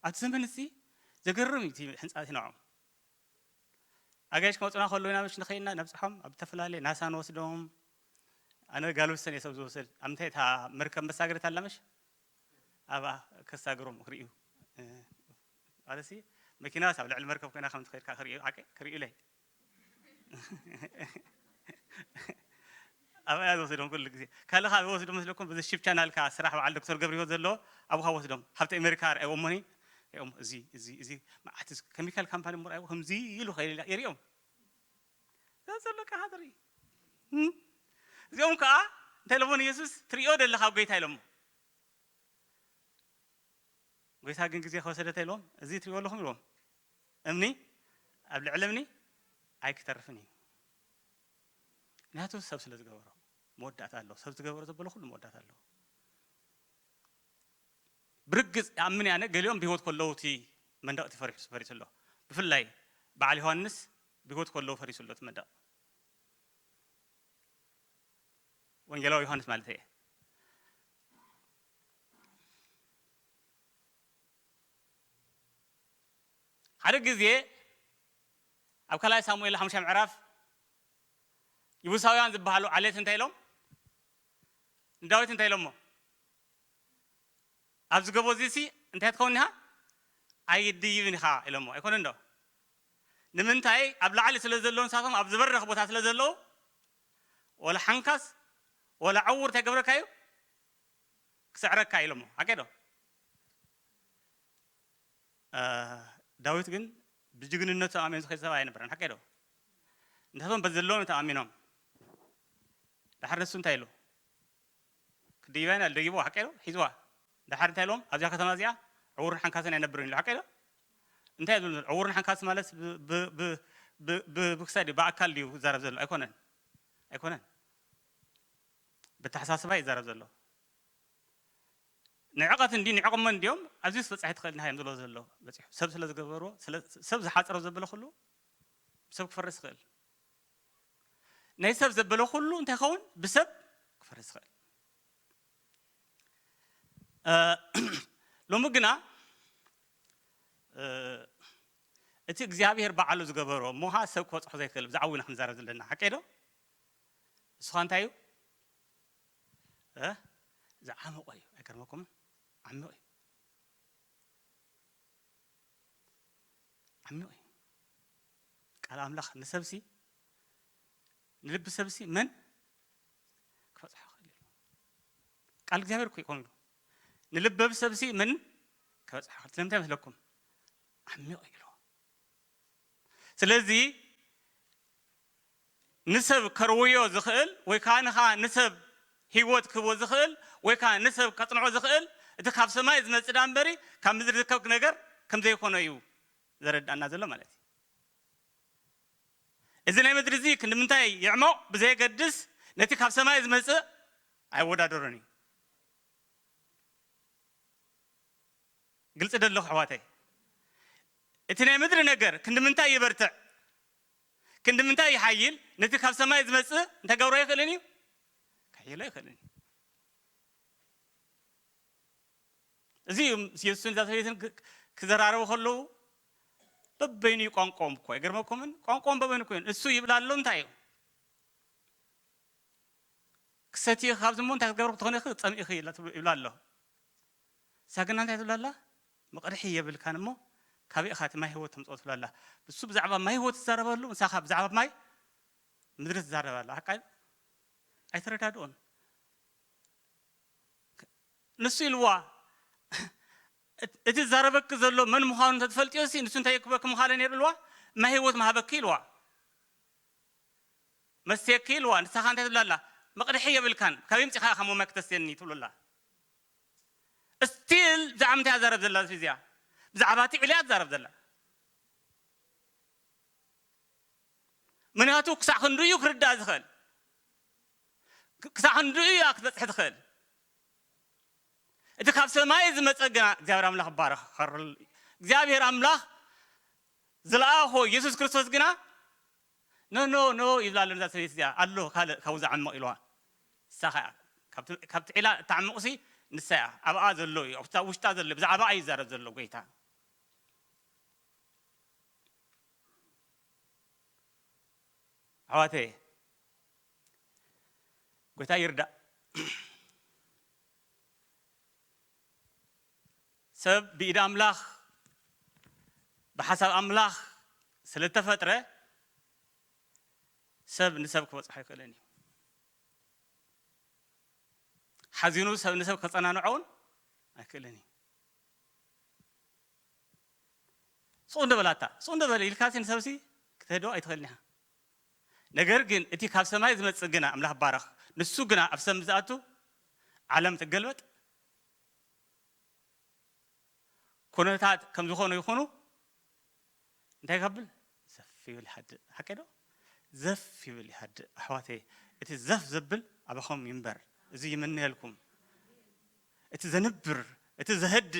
ኣብቲ ዘመን እዚ ዘገርም እዩ እቲ ህንጻ እቲ ንዖም። ኣጋይሽ ክመጹና ከለዉ ኢና ምሽ ንኸይድና ነብጽሖም፣ ኣብ ዝተፈላለየ ናሳ ንወስዶም። ኣነ ጋልብስተን እየ ሰብ ዝወስድ። ኣብ ምንታይ እታ መርከብ መሳገሪት ኣላ ምሽ? ኣብኣ ከሳግሮም ክርእዩ። እ፣ ማለትሲ መኪናስ ኣብ ልዕሊ መርከብ ኮይና ከም ትኸይድ ክርእዩ፣ ሓቀይ ክርእዩለይ። ኣብኣ ዝወስዶም ኩሉ ግዜ። ካልእ ካብ ወስዶ መስለኩም፣ በዚ ሽፕ ቻናል ከኣ ስራሕ በዓል ዶክተር ገብረ ህይወት ዘለዎ ኣብኡ ካብ ወስዶም። ሃብቲ ኣሜሪካ ርኣይዎ እሞኒ፣ ሪኦም፣ እዚ፣ እዚ፣ እዚ መዓት እዚ ኬሚካል ካምፓኒ እሞ ርኣይዎ፣ ከምዚ ኢሉ ከይድ ኢላ የሪኦም። እዛ ዘሎ ከኣ ትርኢ። እም? እዚኦም ከኣ እንታይ ኢሎሞ ንየሱስ? "ትሪኦ ደለኻ ጎይታ?" ኢሎሞ። ጎይታ ግን ግዜ ከወሰደ እንታይ ኢልዎም? "እዚ ትሪእዎ ኣለኹም" ኢልዎም። "እምኒ ኣብ ልዕሊ እምኒ ኣይክተርፍን እዩ። ምክንያቱ ሰብ ስለ ዝገበሮ መወዳእታ ኣለዎ። ሰብ ዝገበሮ ዘበሎ ኩሉ መወዳእታ ኣለዎ።" ብርግጽ ይኣምን እየ ኣነ፣ ገሊኦም ብህይወት ከለዉ እቲ መንደቕ እቲ ፈሪሱ፣ ፈሪሱ ኣሎ። ብፍላይ በዓል ዮሃንስ ብህይወት ከለዉ ፈሪሱ ኣሎ እቲ መንደቕ። ወንጌላዊ ዮሃንስ ማለት እየ። ሓደ ግዜ ኣብ ካልኣይ ሳሙኤል ሓሙሻይ ምዕራፍ፣ ይቡሳውያን ዝበሃሉ ዓሌት እንታይ ኢሎም? ንዳዊት እንታይ ኢሎሞ? "ኣብዚ ጎቦ እዚ ሲ እንታይ ትኸውን ኢኻ? ኣይድይብን ኢኻ" ኢሎሞ። ኣይኮነን ዶ? ንምንታይ? ኣብ ላዕሊ ስለ ዘለዉ፣ ንሳቶም ኣብ ዝበረኽ ቦታ ስለ ዘለዉ፣ ወላ ሓንካስ፣ ወላ ዕዉር እንታይ ገብረካ እዩ? ክስዕረካ ኢሎሞ። ሓቀይ ዶ? እ፣ ዳዊት ግን ብጅግንነቱ ተኣሚኑ ዝኸይድ ሰብ ኣይነበረን። ሓቀይ ዶ? ንሳቶም በዚ ዘለዎም ተኣሚኖም። ደሓር ንሱ እንታይ ኢሉ? ደይባና ደይቦ ሓቀ ዶ ሒዝዋ። ድሓር እንታይ ኢሎም ኣብዚኣ ከተማ እዚኣ ዕውርን ሓንካስን ኣይነብርን ኢሉ ሓቀ ዶ? እንታይ እዩ ዝብል? ዕውርን ሓንካስ ማለት ብ- ብ- ብ- ብ- ብ- ብክሳድ እዩ፣ ብኣካል ድዩ ዝዛረብ ዘሎ? ኣይኮነን፣ ኣይኮነን። ብተሓሳስባ ይዛረብ ዘሎ። ንዕቐት እንዲ ንዕቕሞ እንዲዮም ኣብዚስ በጻሒ ትኽእል ኢና እዮም ዝብሎ ዘሎ። በጺሑ ሰብ ስለ ዝገበርዎ ስለ- ሰብ ዝሓፀሮ ዘበለ ኩሉ ሰብ ክፈርስ ይኽእል። ናይ ሰብ ዘበለ ኩሉ እንታይ ይኸውን? ብሰብ ክፈርስ ይኽእል። እ፣ ሎሚ ግና እ፣ እቲ እግዚኣብሔር ባዕሉ ዝገበሮ እሞ ኸዓ ሰብ ክበፅሖ ዘይክእል ብዛዕባኡ ኢና ክንዛረብ ዘለና ሓቀይ ዶ? እሱ ኸ እንታይ እዩ? እ? ዝዓመቆ እዩ። ኣይገርመኩምን? ዓሚቕ እዩ። ዓሚቕ እዩ። ቃል ኣምላኽ ንሰብሲ ንልቢ ሰብሲ መን ክበጽሖ ይኽእል እዩ? ቃል እግዚኣብሔር እኮ ይኮኑ ኢሉ ንልቢ ሰብሲ መን ክበጽሖ ይኽእል? ስለምንታይ መስለኩም? ዓሚቕ እዩ ኢሉ። ስለዚ ንሰብ ከርውዮ ዝኽእል ወይ ከዓ ንኻ ንሰብ ህይወት ክህቦ ዝኽእል ወይ ከዓ ንሰብ ከጽንዖ ዝኽእል እቲ ካብ ሰማይ ዝመጽእ ዳ እምበሪ ካብ ምድሪ ዝርከብ ነገር ከም ዘይኮነ እዩ ዘረዳእና ዘሎ ማለት እዩ። እዚ ናይ ምድሪ እዚ ክንዲ ምንታይ ይዕሞቕ ብዘየገድስ ነቲ ካብ ሰማይ ዝመጽእ ኣይወዳደሮን እዩ። ግልፂ ደለኹ ኣሕዋተይ። እቲ ናይ ምድሪ ነገር ክንዲ ምንታይ ይበርትዕ ክንዲ ምንታይ ይሓይል ነቲ ካብ ሰማይ ዝመፅእ እንታይ ገብሮ ኣይኽእልን እዩ? ከሕይሎ ኣይኽእልን እዩ። እዚ እዩ የሱስን እዛ ሰበይትን ክዘራረቡ ከለዉ በበይኑ እዩ ቋንቋኦም እኮ ኣይገርመኩምን? ቋንቋኦም በበይኑ እኮ እዩ። እሱ ይብላ ኣሎ እንታይ እዩ ክሰቲ ካብዚ እሞ እንታይ ክትገብሩ ክትኾነ ይኽእል ፀሚእኺ ይብላ ኣሎ። እሳ ግና እንታይ ትብላ ኣላ? መቕድሒ የብልካን እሞ ካበይ ኢኻ እቲ ማይ ህይወት ተምፅኦ ትብላ ኣላ። እሱ ብዛዕባ ማይ ህይወት ትዛረበሉ ንሳኻ ብዛዕባ ማይ ምድሪ ትዛረብ ኣላ። ሓቃ ኣይተረዳድኦን። ንሱ ኢልዋ እቲ ዝዛረበኪ ዘሎ መን ምዃኑ እንተትፈልጥዮ ሲ ንሱ እንታይ የክበኪ ምኻለ ነይሩ ኢልዋ። ማይ ህይወት ምሃበኪ ኢልዋ። መስተየኪ ኢልዋ። ንሳኻ እንታይ ትብላ ኣላ? መቕድሒ የብልካን ካበይ ምፂኻ ኢኻ ሞ ማይ ክተስትየኒ ትብሉ ኣላ። ስቲል ብዛዕባ ምንታይ እያ ትዛረብ ዘላ እዚኣ? ብዛዕባ እቲ ዒላ እያ ትዛረብ ዘላ። ምክንያቱ ክሳዕ ክንድኡ እዩ ክርዳእ ዝኽእል። ክሳዕ ክንድኡ እያ ክትበፅሒ ትኽእል። እቲ ካብ ሰማይ ዝመፀ ግና እግዚኣብሔር ኣምላኽ ባረኽ እግዚኣብሔር ኣምላኽ ዝለኣኾ ኢየሱስ ክርስቶስ ግና ኖ ኖ ኖ ይብላ ኣሎ። ነዛ ሰበይቲ እዚኣ ኣሎ ካልእ ካብኡ ዝዓምቕ ኢልዋ። ንሳ ኸዓ ካብቲ ዒላ እተዓምቑሲ ንሳ እያ። ኣብኣ ዘሎ እዩ ኣብታ ውሽጣ ዘሎ ብዛዕባ እዩ ይዛረብ ዘሎ ጎይታ። ኣሕዋተየ ጎይታ ይርዳእ። ሰብ ብኢድ ኣምላኽ ብሓሳብ ኣምላኽ ስለ እተፈጥረ ሰብ ንሰብ ክበፅሖ ኣይክእልን እዩ። ሓዚኑ ሰብ ንሰብ ከፀናንዖ እውን ኣይክእልን እዩ። ሱቕ እንደ በላታ ሱቕ እንደ በለ ኢልካሲ ንሰብሲ ክትህዶ ኣይትኽእልን ኢኻ። ነገር ግን እቲ ካብ ሰማይ ዝመፅእ ግና ኣምላኽ ባረኽ ንሱ ግና ኣብ ሰብ ዝኣቱ ዓለም ትገልበጥ ኩነታት ከም ዝኾኑ ይኹኑ እንታይ ከብል ዘፍ ይብል ይሃድእ ሓቀ ዶ ዘፍ ይብል ይሃድእ ኣሕዋተይ። እቲ ዘፍ ዘብል ኣባኹም ይንበር። እዚ ይምነየልኩም። እቲ ዘንብር እቲ ዘህድእ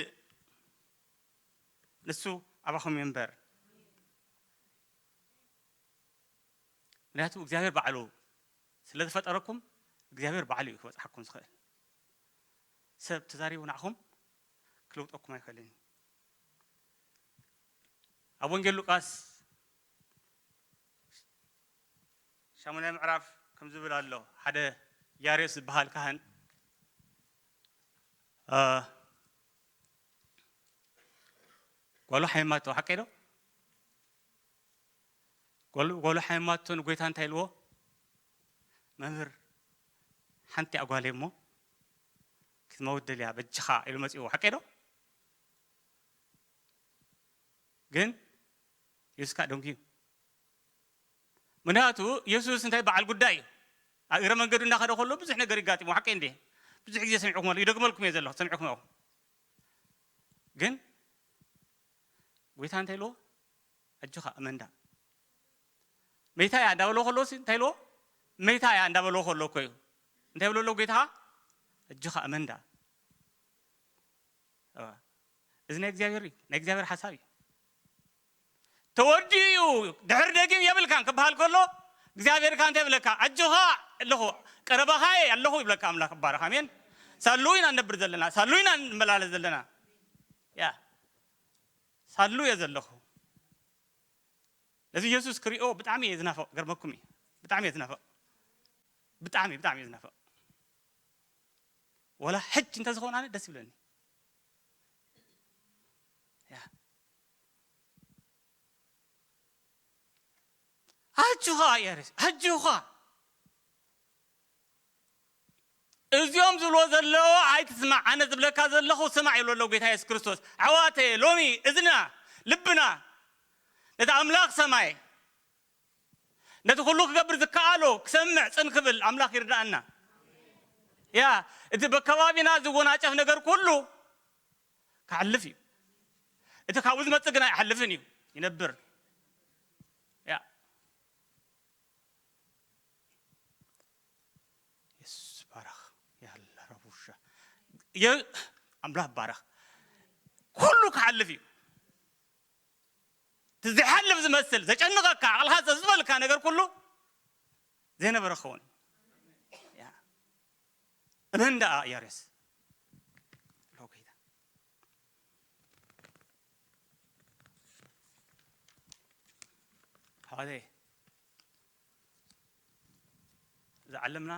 ንሱ ኣባኹም ይንበር። ምክንያቱ እግዚኣብሔር ባዕሉ ስለ ዝፈጠረኩም እግዚኣብሔር ባዕሉ እዩ ክበፅሓኩም ዝኽእል። ሰብ ተዛሪቡ ንዓኹም ክልውጠኩም ኣይኽእልን እዩ። ኣብ ወንጌል ሉቃስ ሻሙናይ ምዕራፍ ከም ዝብል ኣሎ ሓደ ያሬስ ዝበሃል ካህን ጓሉ ሓይማቶ ሓቀይ ዶ? ጓሉ ሓይማቶ ንጎይታ እንታይ ኢልዎ? መምህር ሓንቲ ኣጓለይ እሞ ክትመውት ደልያ በጅኻ ኢሉ መፅዎ ሓቀይ ዶ? ግን የሱስ ከዓ ደንጉዩ። ምክንያቱ የሱስ እንታይ በዓል ጉዳይ እዩ። ኣብ እግረ መንገዱ እናኸደ ከሎ ብዙሕ ነገር ይጋጥሞ ሓቀይ እንዴ? ብዙሕ ግዜ ሰሚዕኩም ኣለኹ፣ ይደግመልኩም እየ ዘለኹ፣ ሰሚዕኩም ኣለኹ። ግን ጎይታ እንታይ ኢልዎ? ኣጆኻ እመንዳ። መይታ እያ እንዳበልዎ ከለዎ ሲ እንታይ ኢልዎ? መይታ እያ እንዳበልዎ ከሎ እኮ እዩ። እንታይ ብሎ ኣሎ ጎይታ? ኣጆኻ እመንዳ። እዋ። እዚ ናይ እግዚኣብሔር እዩ፣ ናይ እግዚኣብሔር ሓሳብ እዩ። ተወዲኡ እዩ፣ ድሕር ደጊም የብልካን ክበሃል ከሎ እግዚኣብሔር ከኣ እንታይ ይብለካ? ኣጆኻ ኣለኹ፣ ቀረባኻ እየ ኣለኹ ይብለካ ኣምላኽ። ይባረኽ። ኣሜን። ሳሉ ኢና ንነብር ዘለና፣ ሳሉ ኢና ንመላለስ ዘለና። ያ ሳሉ እየ ዘለኹ። ነዚ ኢየሱስ ክሪኦ ብጣዕሚ እየ ዝናፍቕ፣ ገርመኩም እዩ። ብጣዕሚ እየ ዝናፍቕ። ብጣዕሚ፣ ብጣዕሚ እየ ዝናፍቕ። ወላ ሕጅ እንተዝኸውን ኣነ ደስ ይብለኒ። ያ። ኣጆኻ የርስ፣ ኣጆኻ። እዚኦም ዝብሎ ዘለዎ ኣይትስማዕ፣ ኣነ ዝብለካ ዘለኹ ስማዕ ይብሎ ኣሎ ጎይታ የሱስ ክርስቶስ። ኣሕዋተየ፣ ሎሚ እዝና፣ ልብና ነቲ ኣምላኽ ሰማይ፣ ነቲ ኩሉ ክገብር ዝከኣሎ ክሰምዕ ጽን ክብል ኣምላኽ ይርድኣና። ያ፣ እቲ በከባቢና ዝወናጨፍ ነገር ኩሉ ክሓልፍ እዩ። እቲ ካብኡ ዝመጽእ ግን ኣይሓልፍን እዩ፣ ይነብር። ያ። የሱስ ባረኽ። ያላ ረቡሻ። የ-፣ ኣምላኽ ባረኽ። ኩሉ ክሓልፍ እዩ። እቲ ዝሓልፍ ዝመስል፣ ዘጨንቐካ፣ ዓቕልኻ ዘዝበልካ ነገር ኩሉ ዘይነበረ ክኸውን እዩ። ያ። እመን ደኣ ያሬስ። ሎ ጎይታ። ኣሕዋተይ፣ እዛ ዓለምና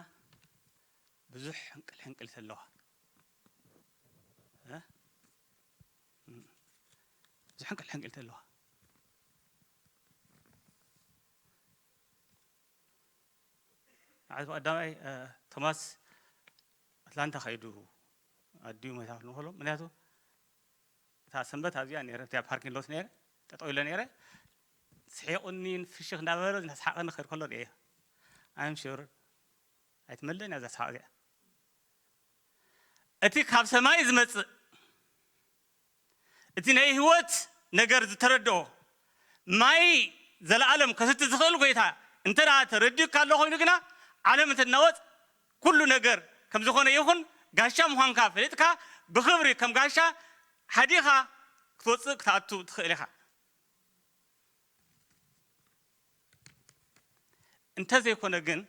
ብዙሕ ሕንቅል ሕንቅል ተለዋ። እ? ብዙሕ ሕንቅል ሕንቅል ተለዋ። ንዓዚ ቀዳማይ፣ እ፣ ቶማስ ኣትላንታ ከይዱ ኣዲኡ መታ ንኸሎ፣ ምክንያቱ እታ ሰንበት ኣብዚኣ ነይረ፣ እቲኣ ፓርኪንግ ሎት ነይረ፣ ጠጠው ኢለ ነይረ። ስሒቑኒን ፍሽኽ እንዳበለ እናሰሓቐኒ ክኸይድ ከሎ ርእየ። I'm sure ኣይትመልእን እያ እዛ ሰሓቕ እዚኣ። እቲ ካብ ሰማይ ዝመጽእ፣ እቲ ናይ ህይወት ነገር ዝተረድኦ፣ ማይ ዘለኣለም ከስቲ ዝኽእል ጎይታ እንተ ደኣ ተረዲኡካ ኣሎ ኮይኑ ግና፣ ዓለም እንትናወጽ ኩሉ ነገር ከም ዝኾነ ይኹን፣ ጋሻ ምዃንካ ፈሊጥካ፣ ብኽብሪ ከም ጋሻ ሓዲኻ ክትወጽእ ክትኣቱ ትኽእል ኢኻ። እንተ ዘይኮነ ግን፣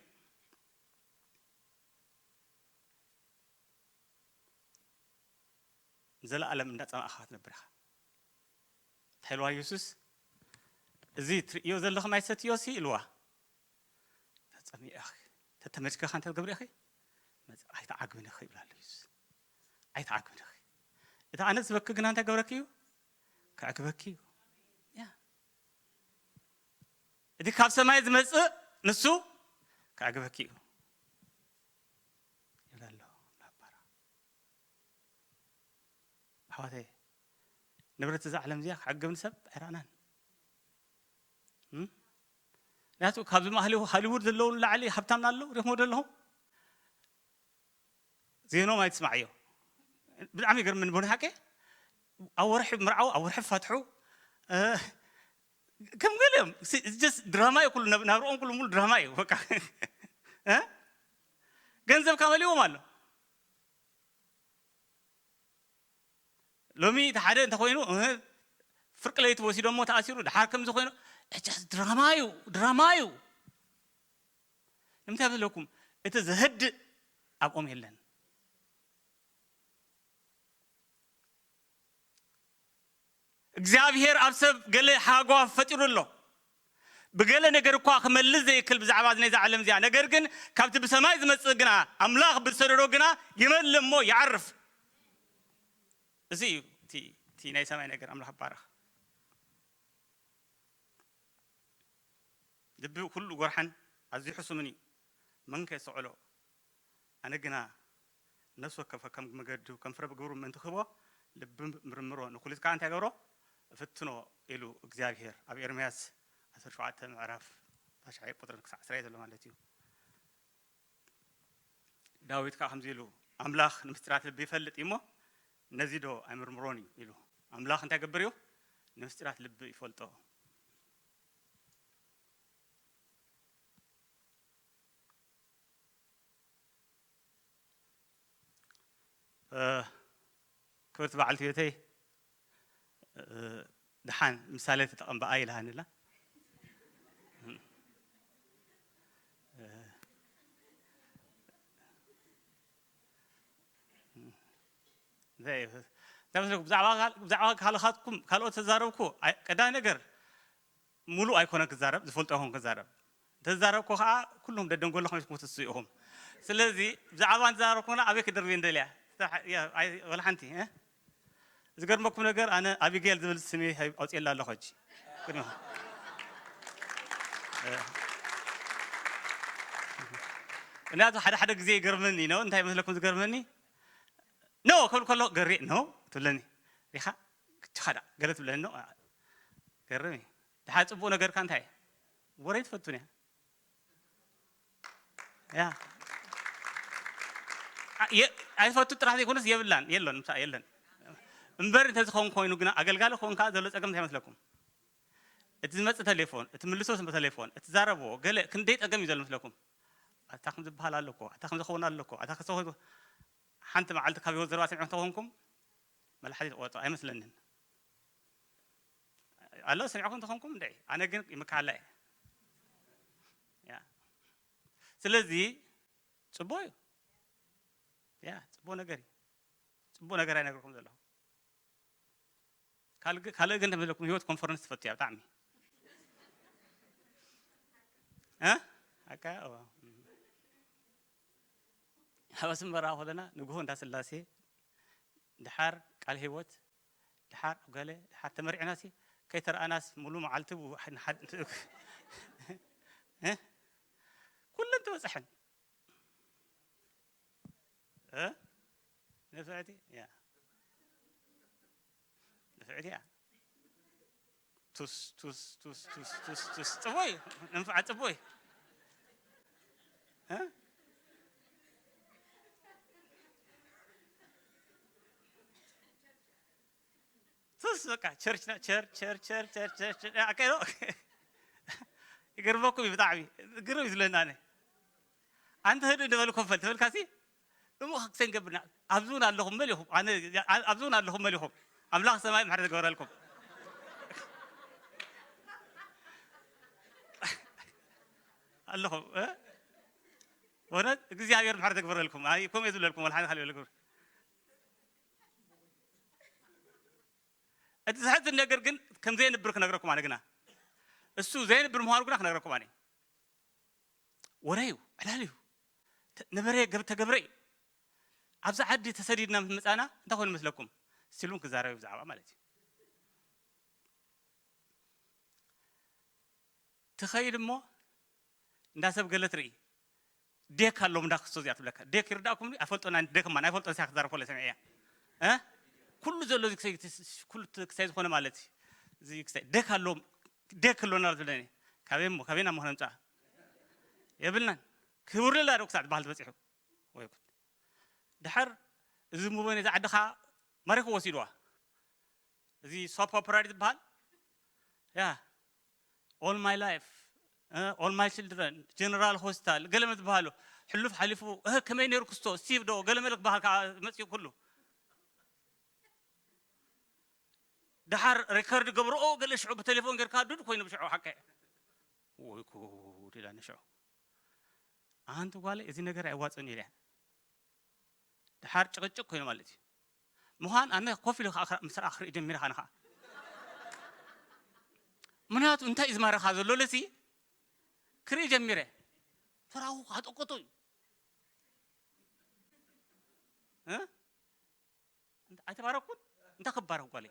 ንዘለኣለም እንዳጸማእኻ ክትነብር ኢኻ። እንታይ ኢልዋ የሱስ? "እዚ ትርእዮ ዘለኺ ማይ ሰትዮ ሲ" ኢልዋ። "ተጸሚእኺ፣ ተተመችከኻ እንታይ ትገብሪ ኢኺ? መጽ-፣ ኣይትዓግብን ኢኺ" ይብላ ኣሎ የሱስ። "ኣይትዓግብን ኢኺ። እቲ ኣነ ዝበኪ ግና እንታይ ገብረኪ እዩ? ከዕግበኪ እዩ። ያ። እቲ ካብ ሰማይ ዝመጽእ ንሱ ከዕግበኪ እዩ" ይብላ ኣሎ ናባራ። ኣሕዋተይ፣ ንብረት እዛ ዓለም እዚኣ ክዕግብ ንሰብ ኣይረኣናን። እም? ምክንያቱ ካብዚ ማህሊ-፣ ሃሊውድ ዘለዉ ንላዕሊ ሃብታምና ኣለዉ፣ ሪኹሞ ዶ ኣለኹም? ዜኖም ኣይትስማዕዮ። ብጣዕሚ ይገርምኒ፣ ብሆነ ሓቂ ኣብ ወርሒ ምርዓው፣ ኣብ ወርሒ ፋትሑ፣ እ፣ ከም ገሊኦም፣ ሲ-፣ just ድራማ እዩ ኩሉ፣ ናብ-፣ ናብርኦም ኩሉ ሙሉ ድራማ እዩ፣ በቃ። እ? ገንዘብ ካመሊዎም ኣሎ። ሎሚ እቲ ሓደ እንተኾይኑ፣ እ፣ ፍርቂ ለይቲ ወሲዶሞ ተኣሲሩ፣ ደሓር ከምዚ ኮይኑ፣ just ድራማ እዩ፣ ድራማ እዩ። ንምንታይ ዘለኩም? እቲ ዘህድእ ኣብኦም የለን። እግዚኣብሔር ኣብ ሰብ ገለ ሃጓፍ ፈጢሩ ኣሎ። ብገለ ነገር እኳ ክመልስ ዘይክል ብዛዕባ እዚ ናይዛ ዓለም እዚኣ፣ ነገር ግን ካብቲ ብሰማይ ዝመጽእ ግና፣ ኣምላኽ ብዝሰደዶ ግና ይመልእ እሞ ይዓርፍ። እዚ እዩ እቲ፣ እቲ ናይ ሰማይ ነገር። ኣምላኽ ይባረኽ። ልቢ ኩሉ ጎርሓን ኣዝዩ ሕሱምን እዩ። መን ከ የስተውዕሎ? ኣነ ግና ነፍሲ ወከፍ ከም መገዱ፣ ከም ፍረ ግብሩ ምእንቲ ክህቦ፣ ልቢ ምርምሮ፣ ንኩሊት ከኣ እንታይ ገብሮ? እፍትኖ ኢሉ እግዚኣብሄር ኣብ ኤርምያስ ዓሰርተ ሸውዓተ ምዕራፍ ታሽዓይ ቁጽሪ ክሳዕ ዕስራ እዩ ዘሎ ማለት እዩ። ዳዊት ከኣ ከምዚ ኢሉ፣ ኣምላኽ ንምስጢራት ልቢ ይፈልጥ እዩ እሞ፣ ነዚ ዶ ኣይምርምሮን እዩ ኢሉ። ኣምላኽ እንታይ ይገብር እዩ? ንምስጢራት ልቢ ይፈልጦ። እ፣ ክብርቲ በዓልቲ ቤተይ፣ እ፣ ደሓን ምሳሌ ተጠቐም ብኣይ ኢላሃኒ ኣላ። እ፣ እንታይ እዩ? እንታይ መስለኩም? ብዛዕባ ካል-፣ ብዛዕባ ካልኻትኩም ካልኦት ተዛረብኩ፣ ኣይ-፣ ቀዳማይ ነገር፣ ሙሉእ ኣይኮነን ክዛረብ፣ ዝፈልጦ ይኹን ክዛረብ። እንተዝዛረብኩ ከዓ ኩሉም ደደንጎሎ ከመይ ትስኡ ኢኹም። ስለዚ ብዛዕባ ንዛረብኩና ኣበይ ክደርብየ እንደልያ? ያ፣ ኣይ-፣ ወላ ሓንቲ፣ እ? ዝገርመኩም ነገር ኣነ ኣቢጌል ዝብል ስሜ ኣውፅኤላ ኣለኹ ሕጂ። ቅድሚኹም። እ። ምክንያቱ ሓደ ሓደ ግዜ ይገርመኒ ነው። እንታይ መስለኩም ዝገርመኒ? ኖ ክብል ከሎ ገሬ ኖ ትብለኒ። ሪኻ? ክችኻ ዳ ገለ ትብለኒ ኖ። ገርም እዩ። ድሓር ጽቡቕ ነገርካ እንታይ እዩ? ወረ ትፈቱን እያ። ያ። ኣ-፣ የ-፣ ኣይፈቱ ጥራሕ ዘይኮነስ የብላን፣ የሎን፣ ምሳእ የለን። እምበር እንተዝኸውን ኮይኑ ግና ኣገልጋሊ ክኾንካ ዘሎ ጸገም እንታይ ይመስለኩም? እቲ ዝመጽእ ተሌፎን፣ እቲ ምልሶ ስም ተሌፎን፣ እቲ ዛረብዎ፣ ገለ ክንደይ ጸገም እዩ ዘሎ መስለኩም? ኣታ ከም ዝበሃል ኣሎ እኮ፣ ኣታ ከም ዝኸውን ኣሎ እኮ፣ ኣታ ክሰው-፣ ሓንቲ መዓልቲ ካብ ህይወት ዘረባ ሰሚዕኩም ተኾንኩም፣ መላሓዚ ትቆርጡ ኣይመስለንን። ኣሎ ሰሚዕኩም ተኾንኩም እንድዒ፣ ኣነ ግን ይምክሓላ እየ። ያ። ስለዚ ጽቡቕ እዩ። ያ፣ ጽቡቕ ነገር እዩ። ጽቡቕ ነገር ኣይነግርኩም ዘለኹ። ካልእ ግ-፣ ካልእ ግን ተመለኩም ህይወት ኮንፈረንስ ትፈቱ እያ ብጣዕሚ። እ? ኣካ፣ ኦ። ኣብ ኣስመራ ከለና ንግሆ እንዳ ስላሴ፣ ድሓር ቃል ህይወት፣ ድሓር ኣብ ገለ፣ ድሓር ተመሪዕናሲ፣ ከይተረኣናስ ሙሉ መዓልቲ ቡ-፣ ንሓድ-፣ እ? ኩለን ትበጽሐን። እ? ንፍዕቲ? ያ። ንፍዕቲ እያ። ቱስ፣ ቱስ፣ ቱስ፣ ቱስ፣ ቱስ፣ ቱስ። ጽቡይ፣ ንንፍዓት ጽቡይ። እ? ቱስ፣ በቃ፣ ቸርች ና-፣ ቸር-፣ ቸር-፣ ቸር-፣ ቸር-፣ ቸር-፣ ቸር-፣ ያ፣ ኣካይዶ። ይገርመኩም እዩ ብጣዕሚ። ግርም እዩ ዝብለና ኣነ። ኣንተ ህድእ ንበል ኮፈል ተበልካሲ፣ እሞ ክሰን ገብርና። ኣብዚ እውን ኣለኹም መሊኹም። ኣነ፣ ኣ-፣ ኣብዚ እውን ኣለኹም መሊኹም። ኣምላኽ ሰማይ ምሕረት ይግበረልኩም። ኣለኹም፣ እ? በእውነት እግዚኣብሔር ምሕረት ይግበረልኩም። ኣይ፣ ከምኡ እየ ዝብለልኩም፣ ወላ ሓንቲ ካልእ ይበለኩም። እቲ ዘሕዝን ነገር ግን ከም ዘየንብር ክነግረኩም ኣነ ግና። እሱ ዘየንብር ምዃኑ ግና ክነግረኩም ኣነ። ወረ እዩ፣ ዕላል እዩ። ተ-፣ ነበረ ገብ-፣ ተገብረ እዩ። ኣብዚ ዓዲ ተሰዲድና ምስ መጻና እንታይ ኮይኑ መስለኩም? ስቲል እውን ክዛረብ እዩ ብዛዕባ ማለት እዩ። ትኸይድ እሞ እንዳ ሰብ ገለ ትርኢ። ዴክ ኣለዎም እንዳ ክስቶ እዚኣ ትብለካ። ዴክ ይርዳእኩም ድዩ? ኣይፈልጦን ኣነ ዴክ እማ፣ ኣይፈልጦን፣ እዚኣ ክትዛረብ ከሎ ሰሚዐያ። እ? ኩሉ ዘሎ እዚ ክሳይ፣ ኩሉ እቲ ክሳይ ዝኾነ ማለት እዩ። እዚ ክሳይ ዴክ ኣለዎም፣ ዴክ ኣለዎም እናበለት ትብለኒ። ካበይ እሞ፣ ካበይ ናብ ምኾነ ምጻ? የብልናን። ክብርላ ዶ ክሳዕ ዝበሃል ተበጺሑ። ወይ ጉድ። ድሓር እዚ ሙበ ነዛ ዓዲ ኸኣ ማሪኹ ወሲድዋ። እዚ ሶፕ ኦፐራ ድዩ ዝበሃል? ያ። All My Life፣ እ፣ All My Children፣ ጀነራል ሆስፒታል፣ ገለመ ዝበሃሉ። ሕሉፍ ሓሊፉ፣ እ፣ ከመይ ነይሩ ክስቶ፣ ስቲቭ ዶ፣ ገለመለ ክበሃል ከኣ መጺኡ ኩሉ። ድሓር ሪከርድ ገብርኦ፣ ገለ ሽዑ ብቴሌፎን ጌርካ ዱድ ኮይኑ ብሽዑ ሓቀ። ወይ ጉድ ኢላኒ ሽዑ። ኣንቲ ጓለይ፣ እዚ ነገር ኣይዋጽእን ኢለ። ድሓር ጭቕጭቕ ኮይኑ ማለት እዩ። ምዃን ኣነ ኮፍ ኢሉ ከዓ ክራ-፣ ምስ ረኣ ክርኢ ጀሚረ፣ ኣነ ከዓ። ምኽንያቱ እንታይ እዩ ዝማረኻ ዘሎ ኢለሲ ክርኢ ጀሚረ። ተራኹ ካጠቀጦ እዩ። እ? እንተ-፣ ኣይተባረኩን? እንታይ ክባረክ ጓለይ?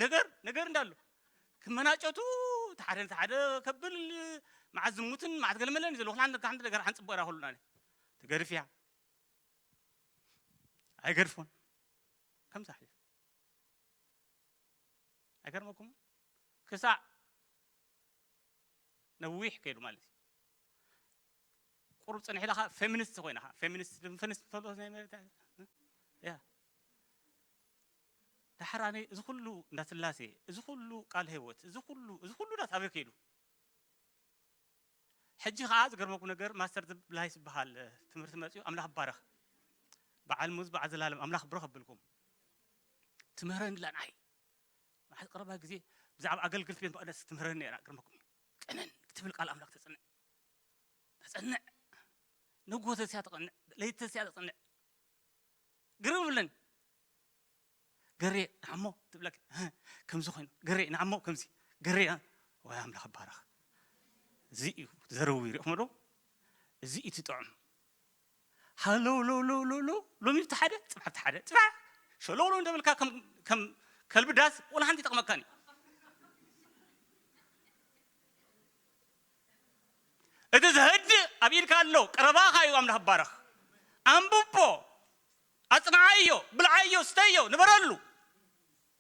ነገር፣ ነገር እንዳሎ። ክመናጨቱ፣ እቲ ሓደ ነቲ ሓደ ከብል፣ መዓት ዝሙትን፣ መዓት ገለመለን እዩ ዘሎ። ኩሉ ሓንቲ፣ ሓንቲ ነገር ሓንጽቦ እያ ኩሉ ኣነ። ትገድፍ እያ። ኣይገድፎን። ከምዚ ኣሕሊፉ። ኣይገርመኩምን? ክሳዕ ነዊሕ ከይዱ ማለት እዩ። ቁሩብ ጽንሕ ኢላ ኸኣ ፌሚኒስት ኮይና ኸኣ፣ ፌሚኒስት፣ ፌሚኒስት ትፈልጦ ናይ መሬት፣ ድሓር ኣነ እዚ ኩሉ እንዳስላሴ፣ እዚ ኩሉ ቃል ህይወት፣ እዚ ኩሉ፣ እዚ ኩሉ ዳስ ኣበይ ከይዱ? ሕጂ ኸዓ ዝገርመኩም ነገር ማስተር ብላይስ ዝበሃል ትምህርቲ መፅኡ ኣምላኽ ይባረኽ። በዓል ሙዝ በዓል ዘላለም ኣምላኽ ብሩኽ ኣብልኩም። ትምህረኒ ላን ኣይ መሓዝ ቀረባ ግዜ ብዛዕባ ኣገልግልቲ ቤት መቕደስ ትምህረኒ ነይራ። ግርመኩም እዩ። ቅንን ክትብል ቃል ኣምላኽ ተጽንዕ። ተጸንዕ። ንግሆ ተስያ ተቐንዕ። ለይቲ ተስያ ተጸንዕ። ግርም ብለን። ገሬ ንዓሞ ትብለክ። ከምዚ ኮይኑ። ገሬ ንዓሞ ከምዚ። ገሬ ወይ ኣምላኽ ባረኽ። እዚ እዩ ዘረዊ ሪእኹም ዶ? እዚ እዩ ትጥዑም። ሃሎ ሎ ሎ ሎ ሎ ሎሚ ብቲ ሓደ ጽባሕ ብቲ ሓደ ጽባሕ ሸሎ ሎ እንደበልካ ከም ከም ከልቢ ዳስ ወላ ሓንቲ ይጠቕመካን እዩ። እቲ ዘህድእ ኣብ ኢድካ ኣሎ። ቀረባኻ እዩ ኣምላኽ ባረኽ። ኣንብቦ፣ ኣጽንዓዮ፣ ብልዓዮ፣ ስተዮ፣ ንበረሉ።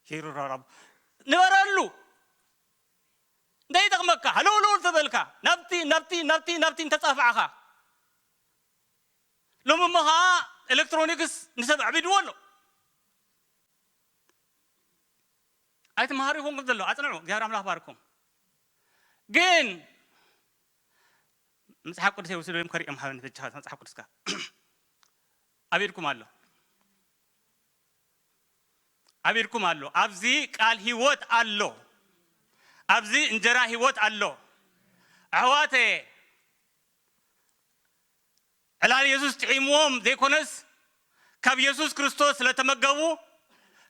ይሩራራብ ንበረሉ። እንታይ ይጠቕመካ? ሃሎ ሎ ተበልካ ናብቲ ናብቲ ናብቲ ናብቲ እንተጻፋዕኻ ሎሚ እሞ ኸዓ ኤሌክትሮኒክስ ንሰብ ኣዕቢድዎ ኣሎ። ኣይትምሃሩ ይኹን ዘሎ ኣጽንዑ፣ እግዚኣብሔር ኣምላኽ ባርኩም። ግን መጽሓፍ ቅዱስ የውስዶ እዮም ከሪኦም ሃበን በጃኻ መጽሓፍ ቅዱስካ ኣብ ኢድኩም ኣሎ፣ ኣብ ኢድኩም ኣሎ። ኣብዚ ቃል ህይወት ኣሎ፣ ኣብዚ እንጀራ ህይወት ኣሎ። ኣሕዋተየ ዕላል የሱስ ጥዒምዎም ዘይኮነስ ካብ የሱስ ክርስቶስ ስለተመገቡ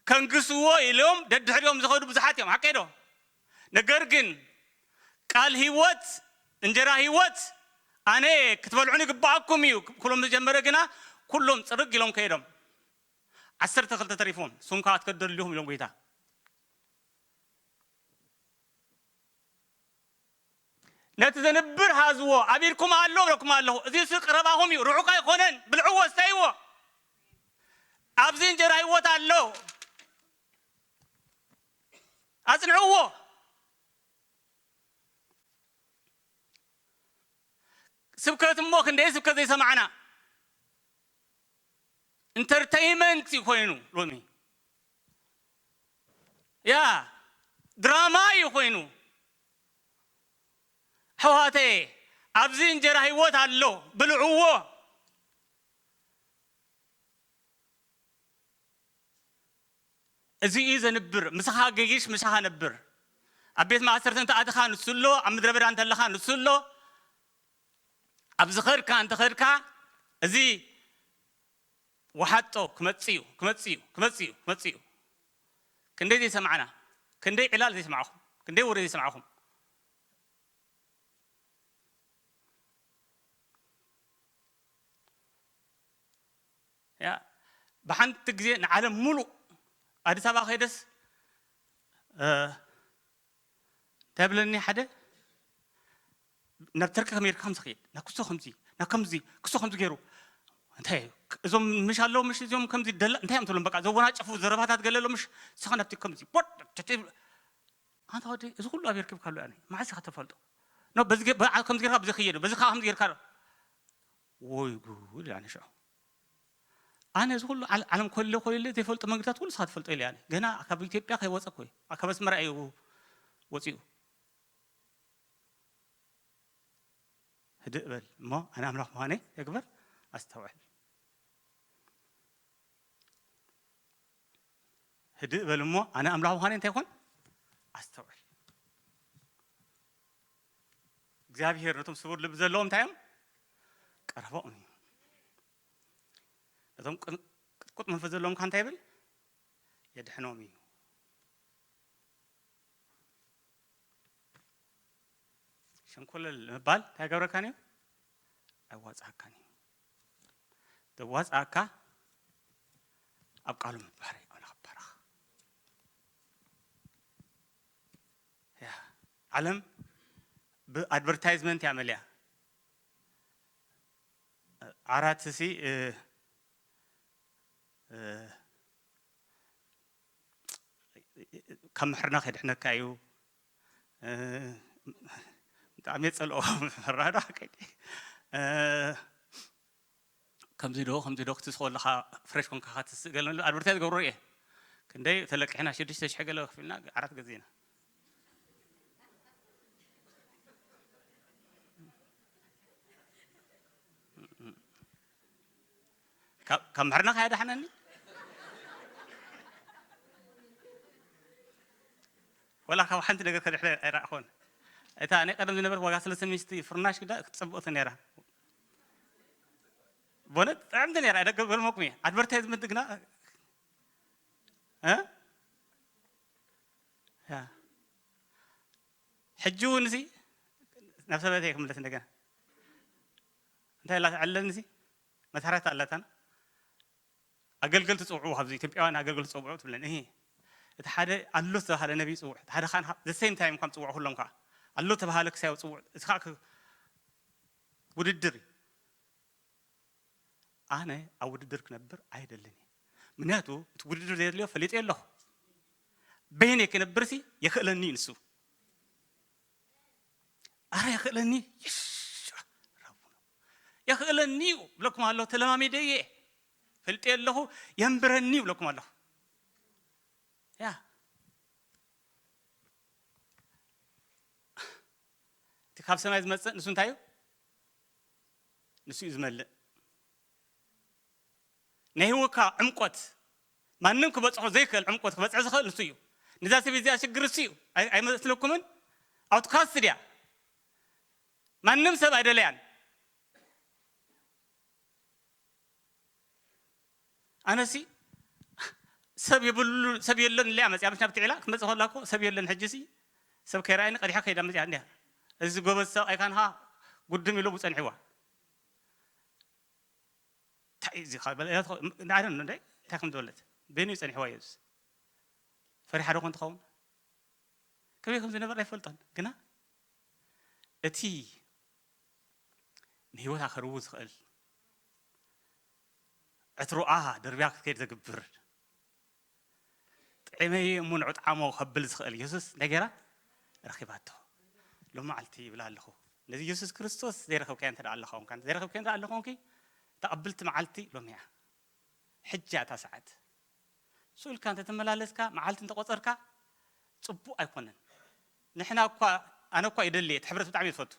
ከንግስዎ ኢሎም ደድሕሪኦም ዝኸዱ ብዙሓት እዮም። ሓቀይ ዶ? ነገር ግን ቃል ህይወት እንጀራ ህይወት ኣነ ክትበልዑኒ ግባኣኩም እዩ ክብሎም ዝጀመረ ግና ኩሎም ፅርግ ኢሎም ከይዶም ዓሰርተ ክልተ ተሪፎም ሱንካ ክትከደሉ ኢኹም ኢሎም ጎይታ ነቲ ዘንብር ሃዝዎ ኣብ ኢድኩም ኣሎ ብለኩም ኣለኹ። እዚ ሱ ቀረባኹም እዩ፣ ርሑቕ ኣይኮነን። ብልዕዎ፣ ስተይዎ። ኣብዚ እንጀራ ህይወት ኣሎ፣ ኣጽንዕዎ። ስብከት እሞ ክንደይ ስብከት ዘይሰማዕና። ኢንተርተይመንት እዩ ኮይኑ ሎሚ። ያ ድራማ እዩ ኮይኑ። ኣሕዋተየ ኣብዚ እንጀራ ህይወት ኣሎ ብልዕዎ። እዚ እዩ ዘንብር። ምሳኻ ገይሽ ምሳኻ ነብር። ኣብ ቤት ማእሰርቲ እንተኣትኻ ንሱ ኣሎ፣ ኣብ ምድረ በዳ እንተለኻ ንሱ ኣሎ። ኣብ ዝኸድካ እንተኸድካ እዚ ወሓጦ ክመጽእ እዩ ክመጽእ እዩ ክመጽእ እዩ ክመጽእ እዩ። ክንደይ ዘይሰማዕና፣ ክንደይ ዕላል ዘይሰማዕኹም፣ ክንደይ ወረ ዘይሰማዕኹም። ያ ብሓንቲ ግዜ ንዓለም ሙሉእ ኣዲስ ኣበባ ከይደስ እንታይ ብለኒ ሓደ ናብ ተርኪ ከመይ ርካ ከምዚ ኸይድ ናብ ክሶ ከምዚ ናብ ከምዚ ክሶ ከምዚ ገይሩ እንታይ እዞም ምሽ ኣለዉ ምሽ እዚኦም ከምዚ ደላ እንታይ እዮም ትብሎም በቃ ዘወናጨፉ ዘረባታት ገለ ኣሎ ምሽ ንስኻ ናብቲ ከምዚ ቦጥ ተተ- ኣንታ ወዲ እዚ ኩሉ ኣብ የርክብካ ኣሎ ኣነ መዓስ ኢኻ ተፈልጦ ኖ በዚ ገ- በ- ከምዚ ጌርካ ብዚ ክየድ በዚ ከዓ ከምዚ ጌርካ ዶ? ወይ ጉድ ኣነ ሽዑ ኣነ እዚ ኩሉ ዓል- ዓለም ኮለ ኮለ ዘይፈልጦ መንገድታት ኩሉ ስኻ ትፈልጦ ኢለ ኣነ ገና ካብ ኢትዮጵያ ከይወፀ ኮይ ካብ ኣስመራ እዩ ወፂኡ ህድእ በል እሞ ኣነ ኣምላኽ ምዃነይ ተግበር ኣስተውዕል ህድእ በል እሞ ኣነ ኣምላኽ ምዃነይ እንታይ ይኾን ኣስተውዕል እግዚኣብሔር ነቶም ስቡር ልቢ ዘለዎም እንታይ እዮም ቀረባኦም እዩ ነቶም ቅጥቁጥ መንፈስ ዘለዎም ከዓ እንታይ ይብል የድሕኖም እዩ ሸንኮለል ንምባል እንታይ ገብረካን እዩ ኣይዋፅኣካን እዩ ዘዋፅኣካ ኣብ ቃሉ ምባር ኣምላኽ ባረኽ ዓለም ብኣድቨርታይዝመንት እያ መሊኣ ዓራት ሲ ካብ ምሕርና ከድሕነካ እዩ ብጣዕሚ የፀልኦ መራዳ ከምዚ ዶ ከምዚ ዶ ክትስቆ ኣለካ ፍሬሽ ኮንካ ክትስእ ገለ ኣድቨርታይዝ ገብሮ እየ ክንደይ ተለቂሕና ሽዱሽተ ሽሕ ገለ ከፊልና ዓራት ገዚእና። ካብ ካብ ምሕርና ከያ ዳሕነኒ ወላ ካብ ሓንቲ ነገር ከድሕረ ኣይረኣኹን። እታ ናይ ቀደም ዝነበረት ዋጋ ሰለስተ ሚስቲ ፍርናሽ ግዳ ክትጸብቕቲ ነይራ። ቦነት ጥዕምቲ ነይራ። ደገ ገልመኩም እየ ኣድቨርታይዝመንት ግና እ? ያ። ሕጂ እውን እዚ ናብ ሰበይተይ ክምለስ እንደገና እንታይ ላ ትዕለኒ እዚ መታረታ ኣላታና ኣገልገልቲ ጽውዑ ካብዚ ኢትዮጵያውያን ኣገልገልቲ ጽውዑ ትብለን እሄ እቲ ሓደ ኣሎ ዝተባሃለ ነቢይ ጽውዕ እቲ ሓደ ካን ዘ ሴም ታይም ከም ጽውዕ ኩሎም ከዓ ኣሎ ተባሃለ ክሳይ ጽውዕ እቲ ከዓ ውድድር እዩ ኣነ ኣብ ውድድር ክነብር ኣይደልን እየ ምክንያቱ እቲ ውድድር ዘየድልዮ ፈሊጠ ኣለኹ በይነ ክነብር ሲ የኽእለኒ እዩ ንሱ ኣረ የኽእለኒ የኽእለኒ እዩ ብለኩም ኣሎ ተለማሚደ እየ ፈልጠ ኣለኹ የንብረኒ ይብለኩም ኣለኹ ያ እቲ ካብ ሰማይ ዝመፅእ ንሱ እንታይ እዩ ንሱ እዩ ዝመልእ ናይ ህይወትካ ዕምቆት ማንም ክበፅሖ ዘይክእል ዕምቆት ክበፅሕ ዝኽእል ንሱ እዩ ንዛ ሰብ እዚኣ ሽግር እሱ እዩ ኣይመስለኩምን ኣውትካስት ድያ ማንም ሰብ ኣይደለያን ኣነሲ ሰብ የብሉ ሰብ የለን ኢለያ መፅያ ምሽ ናብቲ ዒላ ክትመፅእ ከላ እኮ ሰብ የለን ሕጂ ሲ ሰብ ከይረኣየኒ ቀዲሓ ከይዳ መፅያ እንዲያ እዚ ጎበዝ ሰብኣይ ካንኻ ጉድም ኢሉ ብፀንሕዋ እንታይ እዚ እንታይ ከም ዝበለት በይኑ ይፀንሕዋ የሱስ ፈሪሓ ዶ ኮን ትኸውን ከመይ ከም ዝነበር ኣይፈልጦን ግና እቲ ንህይወታ ከርዉ ዝኽእል ዕትሮኣ ደርብያ ክትከይድ ዘግብር ጥዕመይ እሞ ንዑ ጣዕሞ ከብል ዝኽእል የሱስ እንታይ ገይራ ረኺባቶ ሎመዓልቲ ይብላ ኣለኹ ነዚ የሱስ ክርስቶስ ዘይረኸብካዮ እንተ ኣለኻ ኮንካ ዘይረኸብካዮ እንተ ኣለኻ ኮንኪ ተቐብልቲ መዓልቲ ሎሚ እያ ሕጂ እያ እታ ሰዓት ስኡ ኢልካ እንተተመላለስካ መዓልቲ እንተቆፀርካ ፅቡቅ ኣይኮነን ንሕና እኳ ኣነ እኳ ይደሊ እቲ ሕብረት ብጣዕሚ ዝፈቱ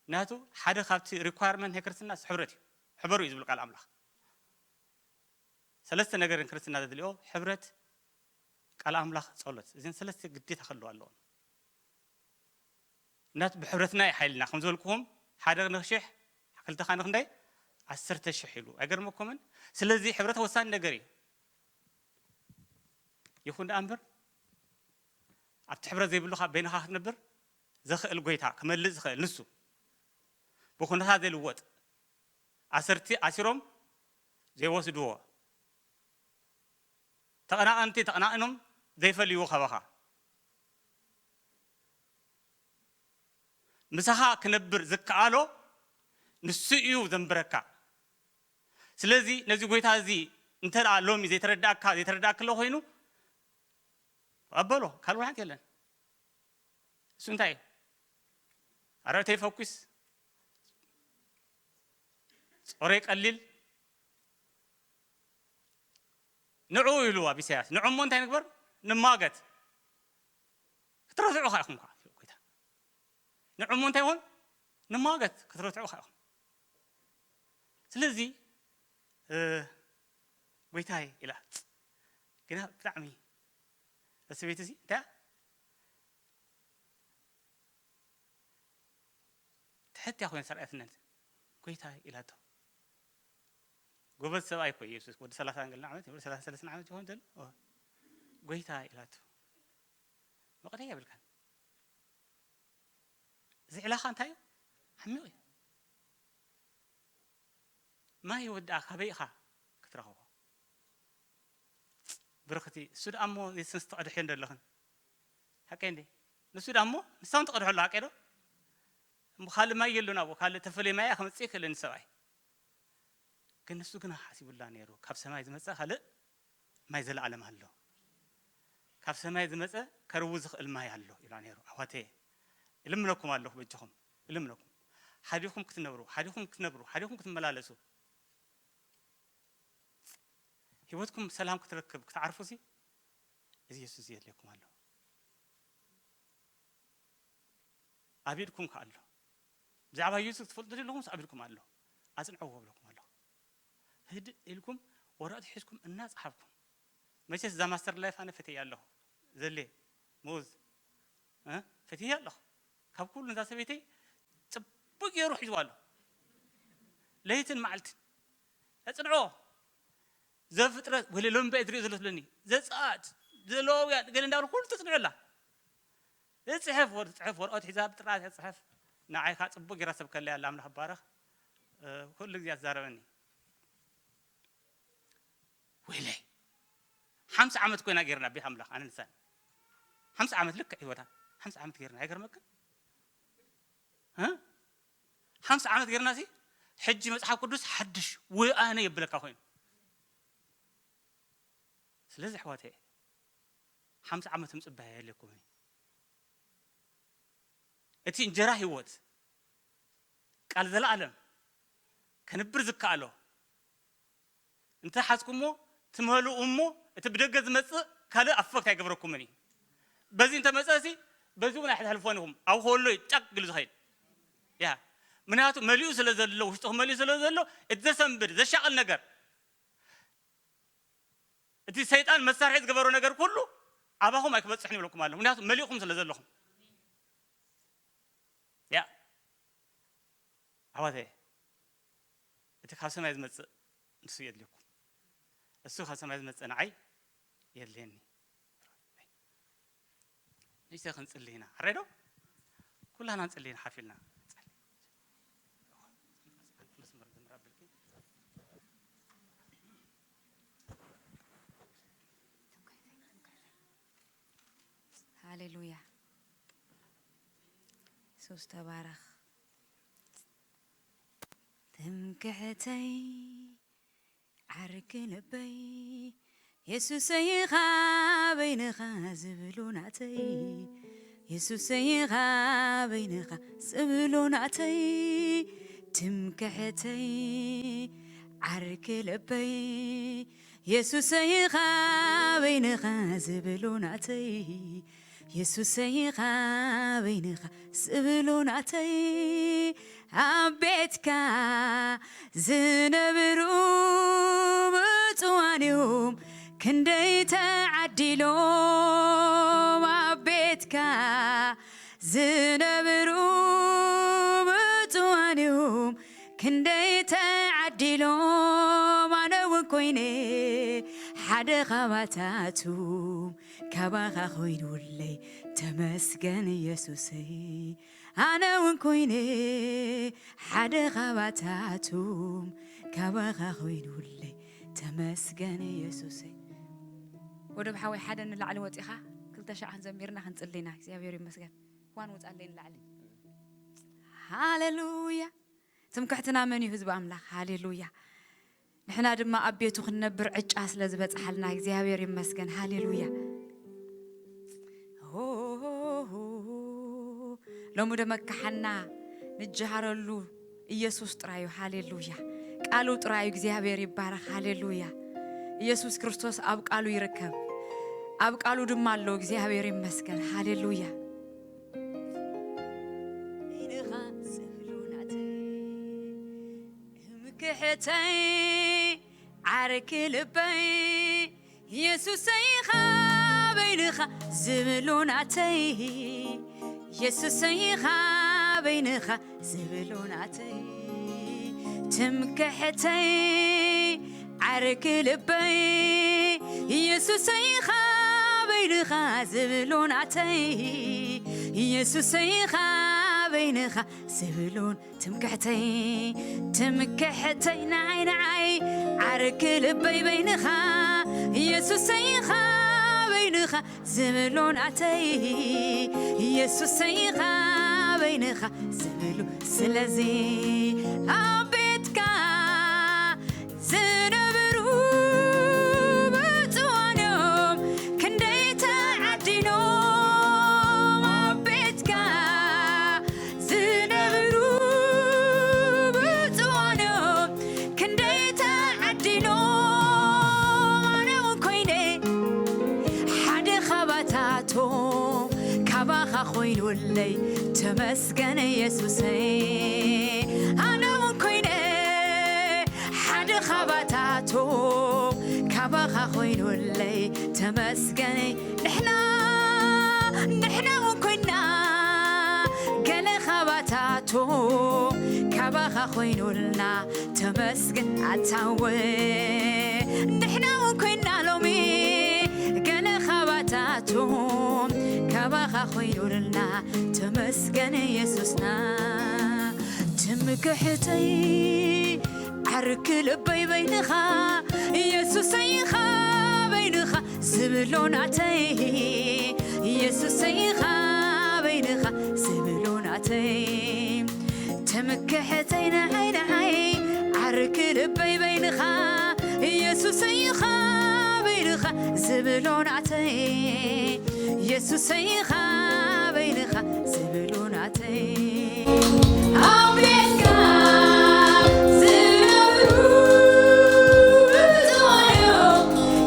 ምክንያቱ ሓደ ካብቲ ሪኳርመንት ናይ ክርስትና ሕብረት እዩ ሕበሩ እዩ ዝብል ቃል ኣምላኽ ሰለስተ ነገር ክርስትና ዘድልዮ ሕብረት ቃል ኣምላኽ ጸሎት እዚን ሰለስተ ግዴታ ከለዋ ኣለዎም እናት ብሕብረትና እዩ ሓይልና ከም ዝበልኩኹም ሓደ ንኽሽሕ ክልተኻ ንክንዳይ ዓሰርተ ሽሕ ኢሉ ኣይገርመኩምን ስለዚ ሕብረት ወሳኒ ነገር እዩ ይኹን ደኣ እምበር ኣብቲ ሕብረት ዘይብሉኻ በይንኻ ክትነብር ዘኽእል ጎይታ ክመልእ ዝኽእል ንሱ ብኩነታት ዘይልወጥ ኣሰርቲ ኣሲሮም ዘይወስድዎ ተቐናቐንቲ ተቐናቕኖም ዘይፈልይዎ ካባኻ ምሳኻ ክነብር ዝከኣሎ ንሱ እዩ ዘንብረካ ስለዚ ነዚ ጎይታ እዚ እንተ ሎሚ ዘይተረዳእካ ዘይተረዳእክሎ ኮይኑ ኣበሎ ካልእ ሓንቲ የለን እሱ እንታይ እዩ ኣረእተይ ፈኩስ ጾረይ ቀሊል ንዑ ኢሉ ኣብ ኢሳያስ ንዑ እሞ እንታይ ንግበር ንማገት ክትረትዑ ካ ኢኹም ካ ጎይታ ንዑ እሞ እንታይ ይኹን ንማገት ክትረትዑ ካ ኢኹም ስለዚ ጎይታይ ኢላ ግና ብጣዕሚ እዛ ሰበይቲ እዚ እንታይ ትሕት እያ ኮይና ሰራየትነት ጎይታ ኢላቶ ጎበዝ ሰብኣይ እኮ ኢየሱስ ወዲ ሰላሳ ገለ ዓመት ወዲ ሰላሳ ሰለስተ ዓመት ይኾን ዘሎ ጎይታ ኢላቶ መቕደይ የብልካን እዚ ዕላኻ እንታይ እዩ ዓሚቕ እዩ ማይ ወድኣ ካበይ ኢኻ ክትረኽቦ ብርኽቲ እሱ ደኣ እሞ የሱስ ትቐድሕዮ እንደለኽን ሓቀይ እንዴ ንሱ ደኣ እሞ ንሳውን ትቐድሖ ኣሎ ሓቀይ ዶ እሞ ካልእ ማይ የሉን ኣብኡ ካልእ ተፈለየ ማይ ከመፅእ ይኽእልን ሰብኣይ ግን ንሱ ግና ሓሲቡላ ነይሩ ካብ ሰማይ ዝመፀ ካልእ ማይ ዘለኣለም ኣሎ ካብ ሰማይ ዝመፀ ከርዉ ዝኽእል ማይ ኣሎ ኢላ ነይሩ ኣዋተየ እልምነኩም ኣለኹ በጅኹም እልምነኩም ሓዲኹም ክትነብሩ ሓዲኹም ክትነብሩ ሓዲኹም ክትመላለሱ ህይወትኩም ሰላም ክትረክብ ክትዓርፉ ሲ እዚ የሱስ የድልየኩም ኣሎ። ኣብ ኢድኩም ከኣ ኣሎ። ብዛዕባ የሱስ ክትፈልጡ ዘለኹምስ ኣብ ኢድኩም ኣሎ። ኣጽንዕዎ እብለኩም ኣለኹ። ህድእ ኢልኩም ወረቐት ሒዝኩም እናጸሓፍኩም። መቸስ እዛ ማስተር ላይፍ ኣነ ፈትየ ኣለኹ። ዘሌ፣ ሙዝ፣ እ? ፈትየ ኣለኹ። ካብ ኩሉ እዛ ሰበይተይ ጽቡቅ ገይሩ ሒዝዋ ኣሎ። ለይትን መዓልትን። ኣጽንዕዎ። ዘፍጥረት ወለ ሎምበ ዝሪኦ ዘሎ ትብለኒ። ዘጸኣት፣ ዘለዋውያን፣ ገለ እንዳበለ ኩሉ ተጽንዑ ኣላ። እጽሕፍ፣ ወር-፣ ጽሕፍ፣ ወረቐት ሒዛ ብጥራት እያ ትጽሕፍ። ንዓይ ከኣ ጽቡቅ ገይራ ሰብከለይ ኣላ፣ ኣምላኽ ይባረኽ። እ፣ ኩሉ ግዜ ትዛረበኒ። ወይለይ፣ ሓምሳ ዓመት ኮይና ገይርና፣ ቤት ኣምላኽ፣ ኣነ ንሳን። ሓምሳ ዓመት ልክዕ ህይወታ፣ ሓምሳ ዓመት ገይርና፣ ኣይገርመክን? እ? ሓምሳ ዓመት ገይርና ሲ፣ ሕጂ መጽሓፍ ቅዱስ ሓድሽ ወኣነ የብለካ ኮይኑ። ስለዚ ኣሕዋተይ፣ ሓምሳ ዓመት ምጽባይ ኣየድልየኩምን እዩ። እቲ እንጀራ ህይወት፣ ቃል ዘለኣለም፣ ከንብር ዝከኣሎ እንተ ሓዝኩሞ፣ ትመልኡ እሞ፣ እቲ ብደገ ዝመጽእ ካልእ ኣፈክት ኣይገብረኩምን እዩ። በዚ እንተ መጸ ሲ፣ በዚ እውን ኣይሕልፎን ኢኹም። ኣብ ከወሎ እዩ ጫቅ ኢሉ ዝኸይድ። ያ። ምክንያቱ መሊኡ ስለ ዘሎ፣ ውሽጥኹም መሊኡ ስለ ዘሎ፣ እቲ ዘሰንብድ፣ ዘሻቕል ነገር፣ እቲ ሰይጣን መሳርሒ ዝገበሮ ነገር ኩሉ ኣባኹም ኣይክበጽሕን ይብለኩም ኣሎ። ምክንያቱ መሊእኹም ስለ ዘለኹም። ያ። ኣሕዋተይ፣ እቲ ካብ ሰማይ ዝመጽእ ንሱ የድልየኩም። እሱ ካብ ሰማይ ዝመጽእ ንዓይ የድልየኒ። ንእሽተይ ክንጽሊ ኢና። ሕራይ ዶ? ኩላና ንጽሊ ኢና ሓፍ ኢልና። መስመር ዝምራ ብልኪ። ሃሌሉያ። የሱስ ተባረኽ። ትምክሕተይ ዓርኪ ልበይ የሱሰይ ኢኻ በይንኻ ዝብሉ ናተይ፣ የሱሰይ ኢኻ በይንኻ ዝብሉ ናተይ፣ ትምክሕተይ ዓርኪ ልበይ የሱሰይ ኢኻ በይንኻ ዝብሉ ናተይ፣ የሱሰይ ኢኻ በይንኻ ዝብሉ ናተይ፣ ኣብ ቤትካ ዝነብሩ ብፁዓን እዮም ክንደይ ተዓዲሎም፣ ኣብ ቤትካ ዝነብሩ ብፁዓን እዮም ክንደይ ተዓዲሎም፣ ኣነ እውን ኮይነ ሓደ ካባታቱም ካባኻ ኮይኑለይ ተመስገን የሱሰይ። ኣነ እውን ኮይነ ሓደ ካባታቱም ካባኻ ኮይኑለይ ተመስገን የሱሰይ። ወደብ ሓወይ ሓደ ንላዕሊ ወፂኻ ክልተ ሻዕ ክንዘሚርና ክንፅሊ ኢና። እግዚኣብሔር ይመስገን። ዋን ውፃለይ ንላዕሊ። ሃሌሉያ። ትምክሕትና መን እዩ? ህዝቢ ኣምላኽ። ሃሌሉያ። ንሕና ድማ ኣብ ቤቱ ክንነብር ዕጫ ስለ ዝበጽሓልና እግዚኣብሔር ይመስገን። ሃሌሉያ። ሆ፣ ሎሚ ደመካሓና ንጀሃረሉ ኢየሱስ ጥራዩ። ሃሌሉያ። ቃሉ ጥራዩ። እግዚኣብሔር ይባረኽ። ሃሌሉያ። ኢየሱስ ክርስቶስ ኣብ ቃሉ ይርከብ። ኣብ ቃሉ ድማ ኣሎ። እግዚኣብሔር ይመስገን። ሃሌሉያ። ኢኻ ዝብሉ ናተይ ትምክሕተይ ዓርኪ ልበይ የሱሰይ ኢኻ በይንኻ ዝብሉ ናተይ የሱሰይ ኢኻ በይንኻ ዝብሉ ናተይ ትምክሕተይ ዓርኪ ልበይ የሱሰይ ኢኻ በይንኻ ዝብሉ ናተይ የሱሰይ ኢኻ በይንኻ ዝብሉን ትምክሕተይ ትምክሕተይ ንዓይ ንዓይ ዓርኪ ልበይ በይንኻ የሱሰይ ኢኻ በይንኻ ዝብሉ ናተይ የሱሰይ ኢኻ በይንኻ ዝብሉ ስለዚ ኣብ ቤትካ ዝነብሩ ብፁዓን እዮም ክንደይ ተዓዲኖም ኣብ ቤትካ ዝነብሩ ብፁዓን እዮም ክንደይ ተዓዲኖም ኣነ እውን ኮይነ ሓደ ታቶም ካባኻ ኮይኑለይ ተመስገን የሱሰይ። ኣነ እውን ኮይነ ሓደ ካባታቶም ካባኻ ኮይኑለይ ተመስገን። ንሕና ንሕና እውን ኮይና ገለ ካባታቶም ካባኻ ኮይኑልና ተመስገን ኣታወ። ንሕና እውን ኮይና ሎሚ ገለ ካባታቶም ካባኻ ኮይኑልና ተመስገን የሱስና። ትምክሕተይ ዓርኪ ልበይ በይንኻ የሱሰይ ኢኻ በይንኻ ዝብሎ ናተይ የሱሰይ ኢኻ በይንኻ ዝብሎ ናተይ ትምክሕተይ ንዓይ ንዓይ ዓርኪ ልበይ በይንኻ የሱሰይ ኢኻ በይንኻ ዝብሎ ናተይ የሱሰይ ኢኻ በይንኻ ዝብሎ ናተይ ኣብ ቤትካ ዝነብሩ ብዝኾነ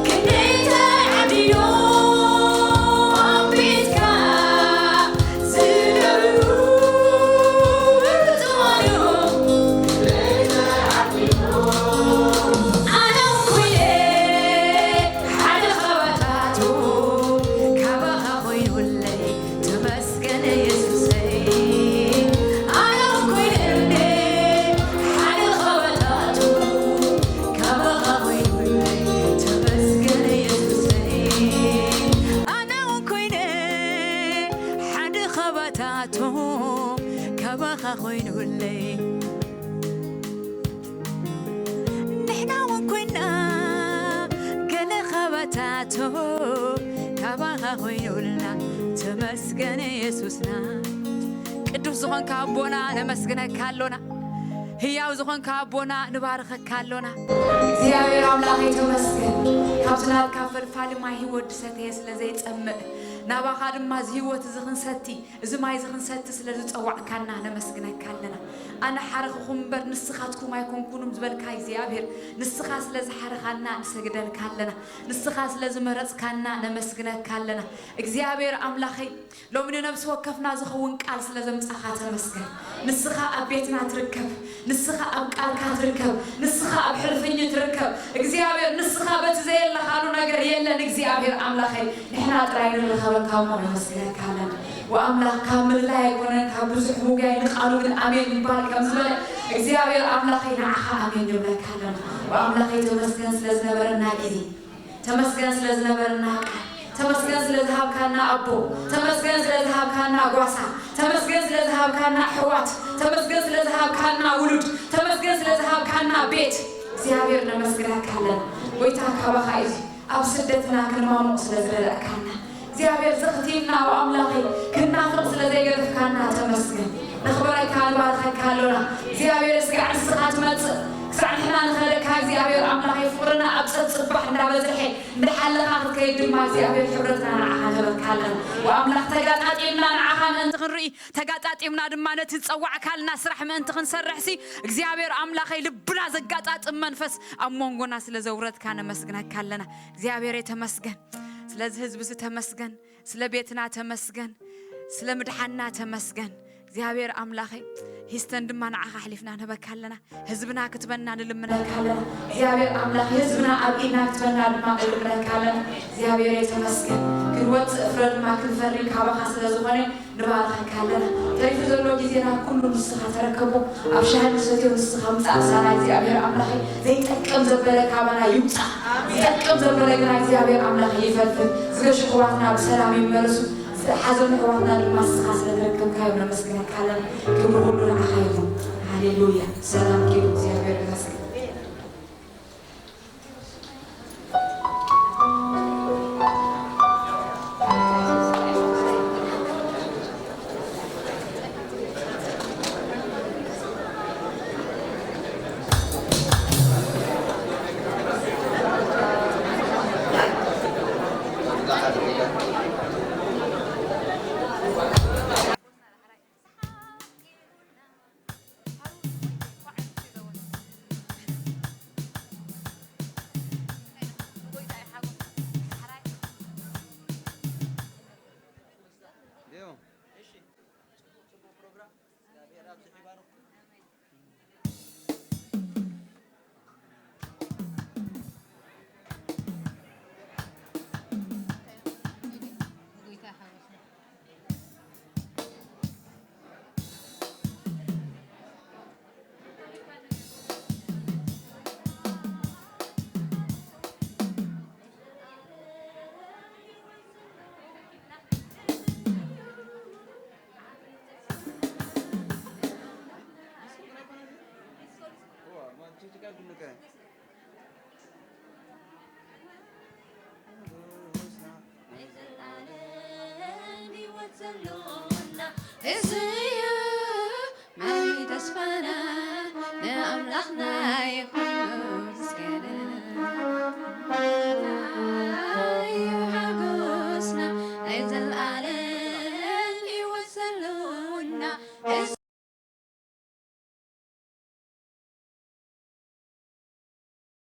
ክንደይ ተዓዲሎም ኣብ ቤትካ ዝነብሩ ብዝኾነ ኣነ ኮይነ ሓደ ኻባታቱ ካባኻ ኮይኑለይ ተመስገን የሱሰይ። ኣነ ኮይነ ሓደ ኻባታቱ ካባኻ ኮይኑለይ ተመስገን የሱሰይ። ኣነ ኮይነ ሓደ ኻባታቱ ካባኻ ኮይኑለይ ንሕና እውን ኮይና ገለ ካባታቶ ካባኻ ኮይኑልና ተመስገን የሱስና። ቅዱስ ዝኾንካ ኣቦና ነመስግነካ ኣሎና። ህያው ዝኾንካ ኣቦና ንባርኸካ ኣሎና። እግዚኣብሔር ኣምላኸይ ተመስገን። ካብቲ ናትካ ፈልፋሊ ማይ ህይወት ዝሰተየ ስለ ዘይጸምእ ናባኻ ድማ እዚ ህይወት እዚ ክንሰቲ እዚ ማይ እዚ ክንሰቲ ስለ ዝጸዋዕካና ነመስግነካ ኣለና። ኣነ ሓረኽኹም እምበር ንስኻትኩም ኣይኮንኩኑም ዝበልካ እግዚኣብሔር ንስኻ ስለ ዝሓረኻና ንሰግደልካ ኣለና። ንስኻ ስለ ዝመረጽካና ነመስግነካ ኣለና። እግዚኣብሔር ኣምላኸይ ሎሚ ንነብሲ ወከፍና ዝኸውን ቃል ስለ ዘምጻኻ ተመስገን። ንስኻ ኣብ ቤትና ትርከብ፣ ንስኻ ኣብ ቃልካ ትርከብ፣ ንስኻ ኣብ ሕልፍኝ ትርከብ። እግዚኣብሔር ንስኻ በቲ ዘየለኻሉ ነገር የለን። እግዚኣብሔር ኣምላኸይ ንሕና ጥራይ ንረኸበካ እሞ ነመስግነካ ኣለና። ወኣምላኽ ካብ ምልላይ ኣይኮነን ካብ ብዙሕ ምጉያይ ንቃሉ ግን ኣሜን ምባል ከም ዝበለ እግዚኣብሔር ኣምላኸይ ንዓኻ ኣሜን ንብለካ ኣለና። ወኣምላኸይ ተመስገን ስለ ዝነበረና ግዜ ተመስገን ስለ ዝነበረና ቃል ተመስገን ስለ ዝሃብካና ኣቦ ተመስገን ስለ ዝሃብካና ጓሳ ተመስገን ስለ ዝሃብካና ኣሕዋት ተመስገን ስለ ዝሃብካና ውሉድ ተመስገን ስለ ዝሃብካና ቤት እግዚኣብሔር ነመስግነካ ኣለና። ጎይታ ካባኻ እዩ ኣብ ስደትና ክንማሙቕ ስለ ዝረዳእካና እግዚኣብሔር ዘኽቲምና ኣብ ኣምላኸይ ክናፍቕ ስለ ዘይገደፍካና ተመስገን። ነኽብረካ ንባርኸካ ኣሎና እግዚኣብሔር ስጋዕ ንስኻ ትመጽእ ክሳዕ ንሕና ንኸደካ እግዚኣብሔር ኣምላኸይ ፍቕርና ኣብ ጸጽባሕ እንዳበዝሐ እንዳሓለኻ ክትከይድ ድማ እግዚኣብሔር ሕብረትና ንዓኻ ንህበካ ኣለና። ወኣምላኽ ተጋጣጢምና ንዓኻ ምእንቲ ክንርኢ ተጋጣጢምና ድማ ነቲ ዝጸዋዕካልና ስራሕ ምእንቲ ክንሰርሕሲ እግዚኣብሔር ኣምላኸይ ልብና ዘጋጣጥም መንፈስ ኣብ መንጎና ስለ ዘውረድካ ነመስግነካ ኣለና። እግዚኣብሔር ተመስገን። ስለዚ ህዝቢ እዚ ተመስገን። ስለ ቤትና ተመስገን። ስለ ምድሓና ተመስገን። እግዚኣብሔር ኣምላኸይ ሂስተን ድማ ንዓኻ ኣሕሊፍና ንህበካ ኣለና። ህዝብና ክትበና ንልምነካ ኣለና። እግዚኣብሔር ኣምላኽ ህዝብና ኣብ ኢድና ክትበና ድማ ንልምነካ ኣለና። እግዚኣብሔር የተመስገን። ክንወፅእ ፍረ ድማ ክንፈሪ ካባኻ ስለ ዝኾነ ንባርኸካ ኣለና። ተሪፉ ዘሎ ግዜና ኩሉ ንስኻ ተረከቦ። ኣብ ሻሂ ንሰትዮ ንስኻ ምጻእ ሳና እግዚኣብሔር ኣምላኸይ ዘይጠቅም ዘበለ ካባና ይውጻእ። ዝጠቅም ዘበለ ግና እግዚኣብሔር ኣምላኸይ ይፈልፍል። ዝገሹ ኣሕዋትና ብሰላም ይመለሱ። ዝሓዘኑ ኣሕዋትና ድማ ንስኻ ስለ ዘረከብካዮም ነመስግነካ ኣለና። ክብሪ ኩሉ ንዓኻ ይኹን። ሃሌሉያ። ሰላም ኪዱ እግዚኣብሔር ይመስገን። እዚ እዩ ናይ ተስፋና ንኣምላኽና ይኹን።